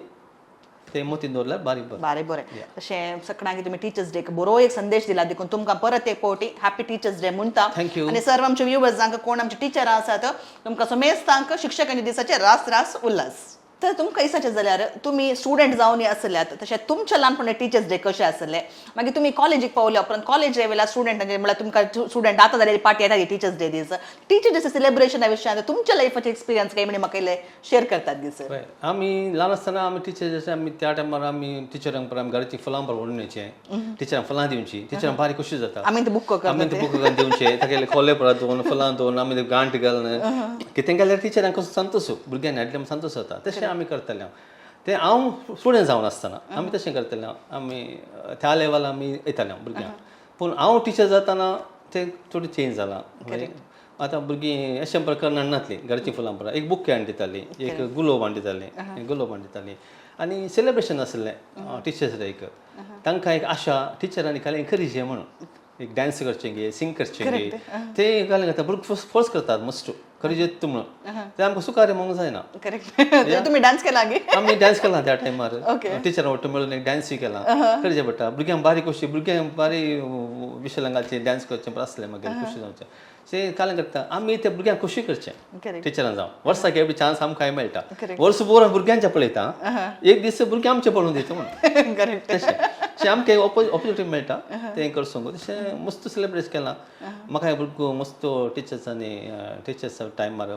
ते मोतीन दवरल्यार बारीक बरें.
बारीक बरें. तशें सगळ्यांक तुमी टिचर्स डेक बरो एक संदेश दिला, देखून तुमकां परत एक फावटी हॅपी टिचर्स डे म्हणटा.
Thank you.
आनी सर्व आमच्या व्ह्युवर्सांक कोण आमचे टिचरां आसात तुमकां समेस्तांक शिक्षकांच्या दिसाचे रास रास उल्हास. तर तुमकां दिसाचें जाल्यार तुमी स्टुडंट जावन आसल्यात, तशें तुमच्या ल्हानपणांत टिचर्स डे कशें आसले, मागीर तुमी कॉलेजीक पावल्या उपरांत कॉलेज लेवलार स्टुडंट म्हळ्यार तुमकां स्टुडंट आतां जाल्यार पार्टी येता टिचर्स डे दीस, टिचर्स डे सेलिब्रेशना विशयांत तुमच्या लायफाचे एक्सपिरियन्स काय म्हणी म्हाका इल्ले शेअर करतात गी सर.
पळय, आमी ल्हान आसतना आमी टिचर जशें आमी त्या टायमार आमी टिचरांक पर आमी घराची फुलां पर व्हरून येवचें, टिचरांक फुलां दिवची, टिचरांक भारी खोशी जाता.
आमी ते बुक
आमी ते बुक करून दिवचे, तागेले खोले परत दोन फुलां दोन आमी ते गांठ घालून कितें घाल्यार टिचरांक कसो संतोश, भुरग्यांनी हाडले म्हूण संतोश जाता. तशें आमी करताले. ते हांव स्टुडंट जावन आसतना आमी तशें करताले. आमी त्या लेवल आमी येताले भुरग्यांक. पूण हांव टिचर जाताना तें थोडें चेंज जालां. आतां भुरगीं अशें प्रकार हाडनातलीं घरचीं फुलां परत, एक बुके हाडून दितालीं, एक गुलोब हाडून दितालीं, एक गुलोब हाडून दितालीं आनी सेलिब्रेशन आसलें टिचर्स डेक. तांकां एक आशा टिचरांनी खाली एनकरेज म्हणून एक डान्स करचें गे, सिंग करचें गे, ते घालून घालता भुरगीं फोर्स करतात मस्त खरें येत म्हणून. ते आमकां सुखारे म्हणूंक जायना.
करेक्ट. तुमी डान्स केला गे?
आमी डान्स केला त्या टायमार, टिचरां वट्ट मेळून एक डान्सूय केला. करचें पडटा भुरग्यांक बारीक खोशी, भुरग्यांक बारी विशलां घालचें, डान्स करचें आसलें, मागीर खोशी जावचें. से काल्यां करता आमी ते भुरग्यांक खोशी करचें टिचरां जावन. वर्साक एवरी चान्स आमकांय मेळटा. वर्स भर भुरग्यांचें पळयता, एक दीस भुरगीं आमचें पळोवन दिता म्हणून. तशें अशें आमकां एक ऑपॉर्चुनिटी मेळटा तें करसूंक. तशें मस्त सेलिब्रेट केलां. म्हाका भुरगो मस्त टिचर्सांनी टिचर्स टायमार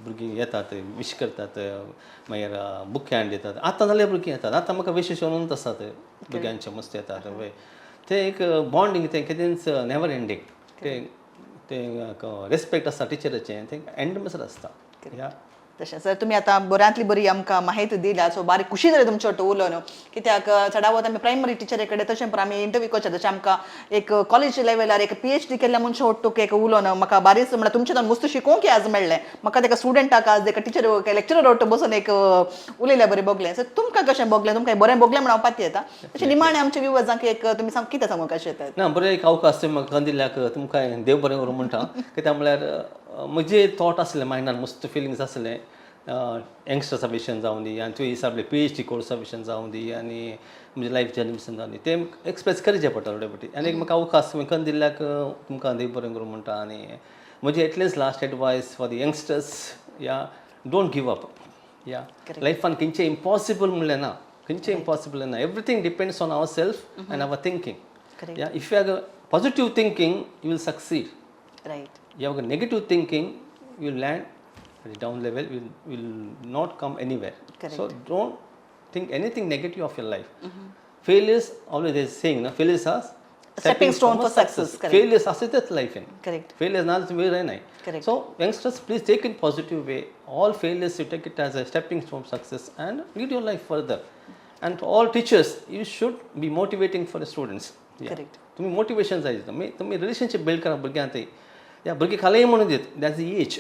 भुरगीं येतात, विश करतात, मागीर बुके हाडून दितात. आतां जाल्यार भुरगीं येतात, आतां म्हाका विशेश म्हणून आसात भुरग्यांचे मस्त येतात. ते एक बॉन्डींग तें कितेंच नेवर एंडींग. ते ते रेस्पेक्ट आसता टिचराचें, तें एंड म्हणसर आसता. या.
तशें सर, तुमी आतां बऱ्यांतली बरी आमकां माहिती दिल्या. सो बारीक खुशी जाली तुमच्या वांगडा उलोवन, कित्याक चडावत आमी प्रायमरी टिचरी कडेन तशें पण आमी इंटरव्यू करचे, तशें आमकां एक कॉलेज लेवलार एक पीएचडी केल्ल्या मनशा ಒಟ್ಟುक एक उलोवन म्हाका बारीच म्हळ्यार तुमचे मस्त शिकोवंक आज मेळ्ळें. म्हाका तेका स्टुडंटाक आज एका टिचर लेक्चरर ಒಟ್ಟು बसून एक उलयल्या बरें भोगलें. सो तुमकां कशें भोगलें? तुमकां बरें भोगलें म्हण हांव पातयेता. तशें निमाणें आमच्या व्युवर्सांक एक तुमी सांग कितें सांगूंक कशें येतात?
ना, बरें एक अवकाश तुमी म्हाका दिल्याक तुमकां देव बरें करूं म्हणटा. कित्याक म्हळ्यार म्हजे थॉट आसले मायंडान, मस्त फिलिंग्स आसले यंगस्टर्सा भशेन जावं दी आनी तुवें हिसाबले पीएचडी कोर्सा भशेन जावं दी आनी म्हजे लायफ जर्नी भशेन जावं दी, तें एक्सप्रेस करचें पडटा थोडे फावटी. आनी एक म्हाका अवकाश तुमी कन्न दिल्ल्याक तुमकां देव बरें करूं म्हणटा. आनी म्हजी at least last advice for the youngsters, yeah, don't give up. Yeah, लायफान खंयचें इम्पॉसिबल म्हणलें ना, खंयचें इम्पॉसिबल ना. Everything depends on our self and our thinking. Yeah, if you have a positive thinking, you will succeed. You have a negative thinking, you will land at a down level, will not come anywhere. So don't think anything negative of your life. Failures, always they saying, no, failures are
stepping stone for success. Correct.
Failures आसतच life in. Failures ना वेळ नाही. So youngsters, please take in positive way. All failures you take it as a stepping stone success and lead your life further. And to all teachers, you should be motivating for the students. Yeah. तुमी motivation जाय, तुमी तुमी relationship build करा भुरग्यां थंय. या, भुरगीं खालय म्हणून दित, that's the age.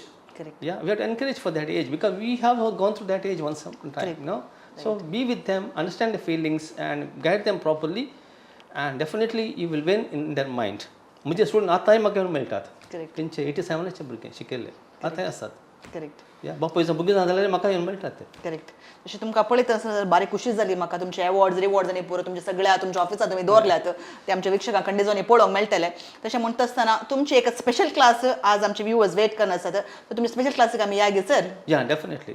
Yeah, we have to encourage for that age because we have gone through that age once upon a time, no? So be with them, understand the feelings and guide them properly, and definitely you will win in their mind. म्हणजे student आतांय म्हाका येवन मेळटात. तेंचे 87चे भुरगे शिकयल्ले आतांय आसात. या, बापूय भुरगीं ना जाल्यार म्हाका येवन मेळटात ते.
करेक्ट. तशें तुमकां पळयत आसतना बारीक खुशी जाली म्हाका. तुमचे अवॉर्ड्स रिवॉर्ड्स आनी पुरो तुमचे सगळ्या तुमच्या ऑफिसात तुमी दवरल्यात, ते आमच्या वीक्षकांक खंडीजोनी पळोवंक मेळटले. तशें म्हणटा आसतना तुमची एक स्पेशल क्लास आज आमचे व्युवर्स वेट करना आसात, तर तुमची स्पेशल क्लासीक आमी या गे सर.
या, डेफिनेटली.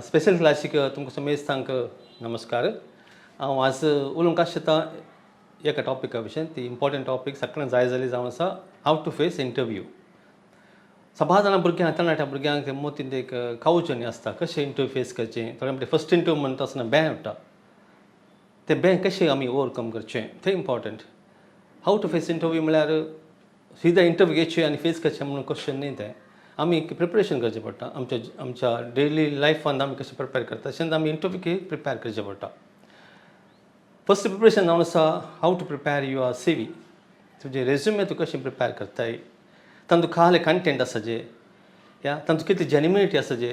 स्पेशल क्लासीक तुमकां समेस्तांक नमस्कार. हांव आज उलोवंक आशिता एका टॉपिका विशयन. ती इम्पॉर्टंट टॉपीक सगळ्यांक जाय जाली जावन आसा, हाव टू फेस इंटरव्यू. सभा जाणां भुरग्यांक, तरणाट्या भुरग्यांक ते मोतीन एक कावचणी आसता, कशें इंटरव्यू फेस करचें. थोडे म्हणटा फर्स्ट इंटरव्यू म्हणटा आसतना बें उरता, ते बें कशें आमी ओवरकम करचें तें important. How to face interview म्हळ्यार सीधा इंटरव्यू घेवचे आनी फेस करचें म्हणून क्वेश्चन न्ही. तें आमी प्रिपरेशन करचें पडटा. आमच्या आमच्या डेली लायफान आमी कशें प्रिपेर करता तशेंच आमी इंटरव्यूक प्रिपेर करचें पडटा. फर्स्ट प्रिपरेशन जावन आसा how to prepare your CV. तुजें रेज्युमे तूं कशें प्रिपेर करताय, तातूंत कहले कंटेंट आसा जे, या तातूंत कितली जेन्युनिटी आसा जे,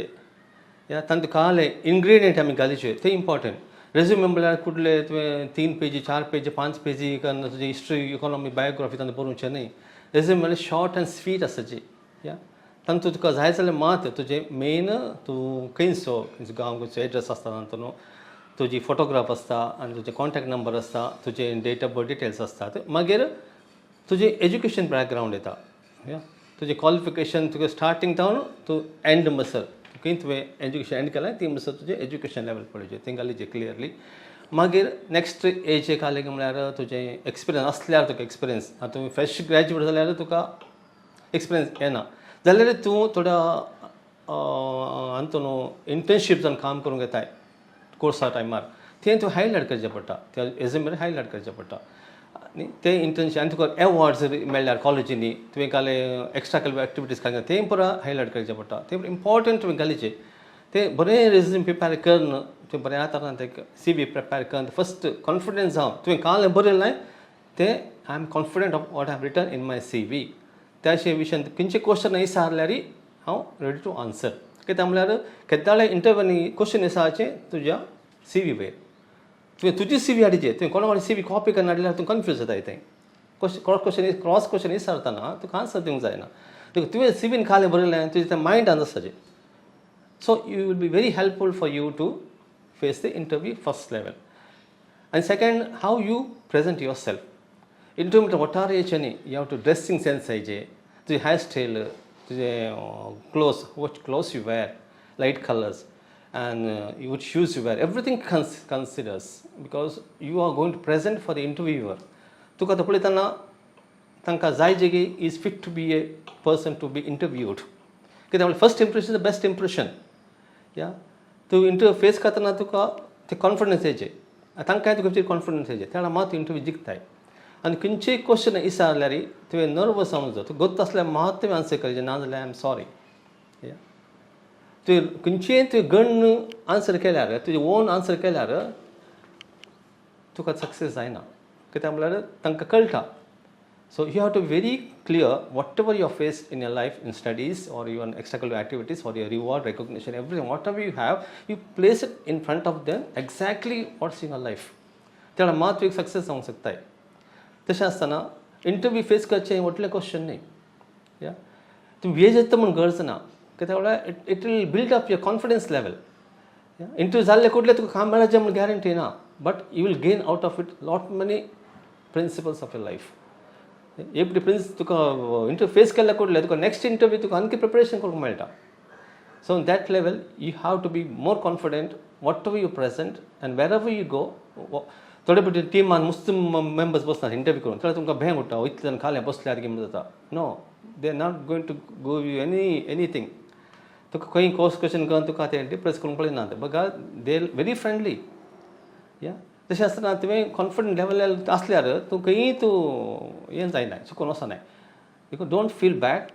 या तातूंत कहले इन्ग्रिडियंट आमी घालीचे ते इम्पॉर्टंट. रेज्युमे म्हळ्यार कुठले तुवें 3 पेजी, 4 पेजी, 5 पेजी कन्न तुजी हिस्ट्री, इकॉनॉमी, बायोग्राफी तातूंत बरोवचें न्ही. रेज्युमे म्हळ्यार शॉर्ट अँड स्वीट आसाची. या, तातूंत तुका जाय जाल्यार मात तुजें मेन तूं खंयचो, खंयचो गांव, खंयचो एड्रेस आसता, तातूंत न्हू तुजी फोटोग्राफ आसता आनी तुजें कॉन्टॅक्ट नंबर आसता, तुजें डेट ऑफ बर्थ डिटेल्स आसतात, मागीर तुजें एज्युकेशन बॅकग्रावंड येता, या तुजें क्वॉलिफिकेशन, तुगे स्टार्टींग जावन तूं एंड म्हणसर. खंय तुवें एज्युकेशन एंड केलें ती म्हणसर तुजें एज्युकेशन लेवल पळोवचें तें घालीचें क्लियरली. मागीर नेक्स्ट एज एक आसलें की म्हळ्यार तुजें एक्सपिरियन्स आसल्यार तुका एक्सपिरियन्स. आतां तूं फ्रेश ग्रॅज्युएट जाल्यार तुका एक्सपिरियन्स येना जाल्यार तूं थोड्या हातून इंटर्नशीप जावन काम करूंक येताय कोर्सा टायमार. तें तूं हायलायट करचें पडटा, त्या रेज्युमेर हायलायट करचें पडटा. आनी ते इंटर्नशीप आनी तुका एवॉर्ड्स मेळ्ळ्यार कॉलेजींनी, तुवें काले एक्स्ट्रा करिकुलर एक्टिविटीज काय तें पुरा हायलायट करचें पडटा. तें इम्पॉर्टंट तुवें घालीचें. तें बरें रेज्यूम प्रिपेर करून तुवें बऱ्या तरान तें सीवी प्रिपेर करून फस्ट कॉन्फिडन्स जावन तुवें कालें बरयलें तें I am confident of what I have written in my CV. त्याशे विशयान खंयचे क्वेश्चन विचारल्यार हांव रेडी टू आन्सर. कित्याक म्हणल्यार केद्दाळे इंटरव्यूनी क्वेश्चन विचारचें तुज्या सीवी वयर. तुवें तुजी सीवी हाडची, तुवें कोणा कोण सीवी कॉपी करून हाडल्यार तूं कन्फ्यूज जाताय. तें question cross question cross question विचारतना तुका आन्सर दिवंक जायना. तुवें सीवीन खालें बरयलें तुजें तें मायंडान आसताचें. So you will be very helpful for you to face the interview first level. आनी second, how you present yourself. Interview म्हणटा वठार येयचें न्ही, you have to dressing sense जायचे, तुजी हेयर स्टायल, तुजें clothes, what clothes you wear, light colours and which shoes you wear, everything considers because you are going to present for the interviewer. तुका तो पळयतना तांकां जाय जे की is fit to be a person to be interviewed. कित्याक म्हणल्यार first impression is the best impression. या तूं इंटरव्यू फेस करतना तुका ते कॉन्फिडन्स येयचे, तांकांय तुका कॉन्फिडन्स येयचे, त्या मात इंटरव्यू जिखताय. आनी खंयचेय क्वेश्चन विचारल्यार तुवें नर्वस जावंक जाय. तुका गोत्त आसल्यार मात तुवें आन्सर करचें, ना जाल्यार I am sorry. या तुवें खंयचेय तुवें गण आन्सर केल्यार, तुजें ओन आन्सर केल्यार तुका सक्सेस जायना. कित्याक म्हणल्यार तांकां कळटा. So you have to very clear whatever you face in your life, in studies or even extra curricular activities or your reward, recognition, everything, whatever you have, you place it in front of them, exactly what's in your life. त्या मात तुवें success जावंक शकताय. तशें आसतना interview face करचें व्हडलें question न्ही. या तुमी वेज येता म्हूण गरज ना, कित्याक म्हणल्यार it will build up your confidence level. Interview जाल्ले कुठले तुका काम मेळाचें म्हूण गॅरंटी ना, but you will gain out of it lot many principles of your life. एक डिफरन्स तुका इंटरव्यू फेस केल्ले कुठले तुका नेक्स्ट इंटरव्यू तुका आणखी प्रिपरेशन करूंक मेळटा. So on that level you have to be more confident whatever you present and wherever you go. थोडे फावटी टिमान मुस्त मेंबर्स बसतात इंटरव्यू करून, थोडे तुमकां भंय उडटा, इतले जाण खालें बसल्यार कितें जाता. No, they are not going to go you anything. तुका खंय क्रॉस क्वेश्चन करून तुका ते डिप्रेस करूंक पळयना ते बघा, they very friendly. या तशें आसतना तुवें कॉन्फिडंट लेवल आसल्यार तूं खंयी तूं हें जायना, चुकून वचनाय. Because don't feel bad,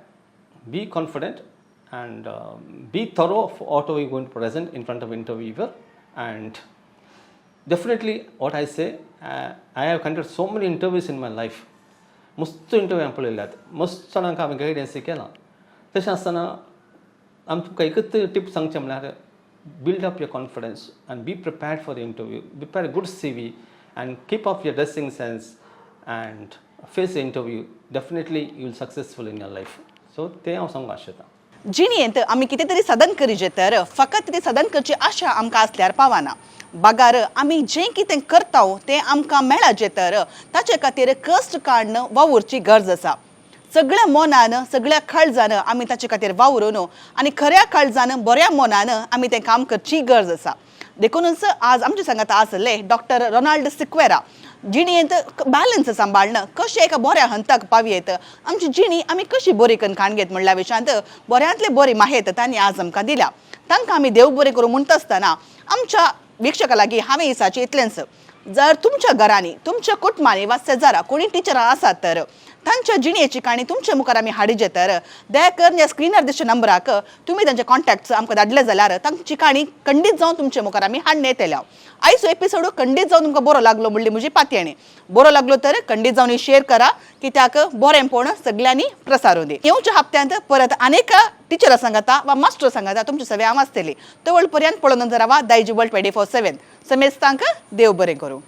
be confident and be thorough what you going to present in front of interviewer. And definitely what I say, I have conducted so many interviews in my life. मस्त interview हांवें पळयल्यात, मस्त जाणांक हांवें guidance केलां. तशें आसतना आमी तुमकां एकच टीप सांगचें म्हणल्यार build up your confidence and be prepared for the interview. Prepare a good CV and keep up your dressing sense and face the interview. Definitely you will successful in your life. So तें हांव सांगूंक आशेतां.
जिणेंत आमी कितें तरी साधन करीजे तर फकत तें साधन करची आशा आमकां आसल्यार पावना. बागार आमी जें कितें करता तें आमकां मेळाचें तर ताचे खातीर कश्ट काडून वावुरची गरज आसा. सगळ्या मनान, सगळ्या काळजान आमी ताचे खातीर वावरून आनी खऱ्या काळजान, बऱ्या मनान आमी तें काम करची गरज आसा. देखूनच आज आमचे सांगात आसले डॉक्टर रोनाल्ड सिक्वेरा. जिणेंत बॅलन्स सांबाळणं कशें एका बऱ्या हंताक पावयेत, आमची जिणी आमी कशी बरी करून काण घेत म्हणल्या विशयांत बऱ्यांतले बरी माहेत तांणी आज आमकां दिल्या. तांकां आमी देव बरें करूं म्हणटा आसतना आमच्या वीक्षका लागीं हांवें इसाचें इतलेंच, जर तुमच्या घरांनी, तुमच्या कुटुंबांनी वा शेजारा कोणी टिचरां आसात तर तांच्या जिणेची काणी तुमच्या मुखार आमी हाडिजे तर दया करून ह्या स्क्रिनार दिसच्या नंबराक तुमी तांचे कॉन्टॅक्ट्स आमकां धाडले जाल्यार तांची काणी खंडीत जावन तुमच्या मुखार आमी हाडणे येतल्या. आयचो एपिसोड खंडीत जावन तुमकां बरो लागलो म्हणली म्हजी पातयेणी. बरो लागलो तर खंडीत जावन शेअर करा, कित्याक बरेंपण सगळ्यांनी प्रसारून दी. येवच्या हप्त्यांत परत अनेक टिचरां सांगता वा मास्टर सांगता तुमचे सगळे हांव आसतली. तवळ पर्यंत पळोवन रावा दायजी वर्ल्ड 24/7. समेस्तांक देव बरें करूं.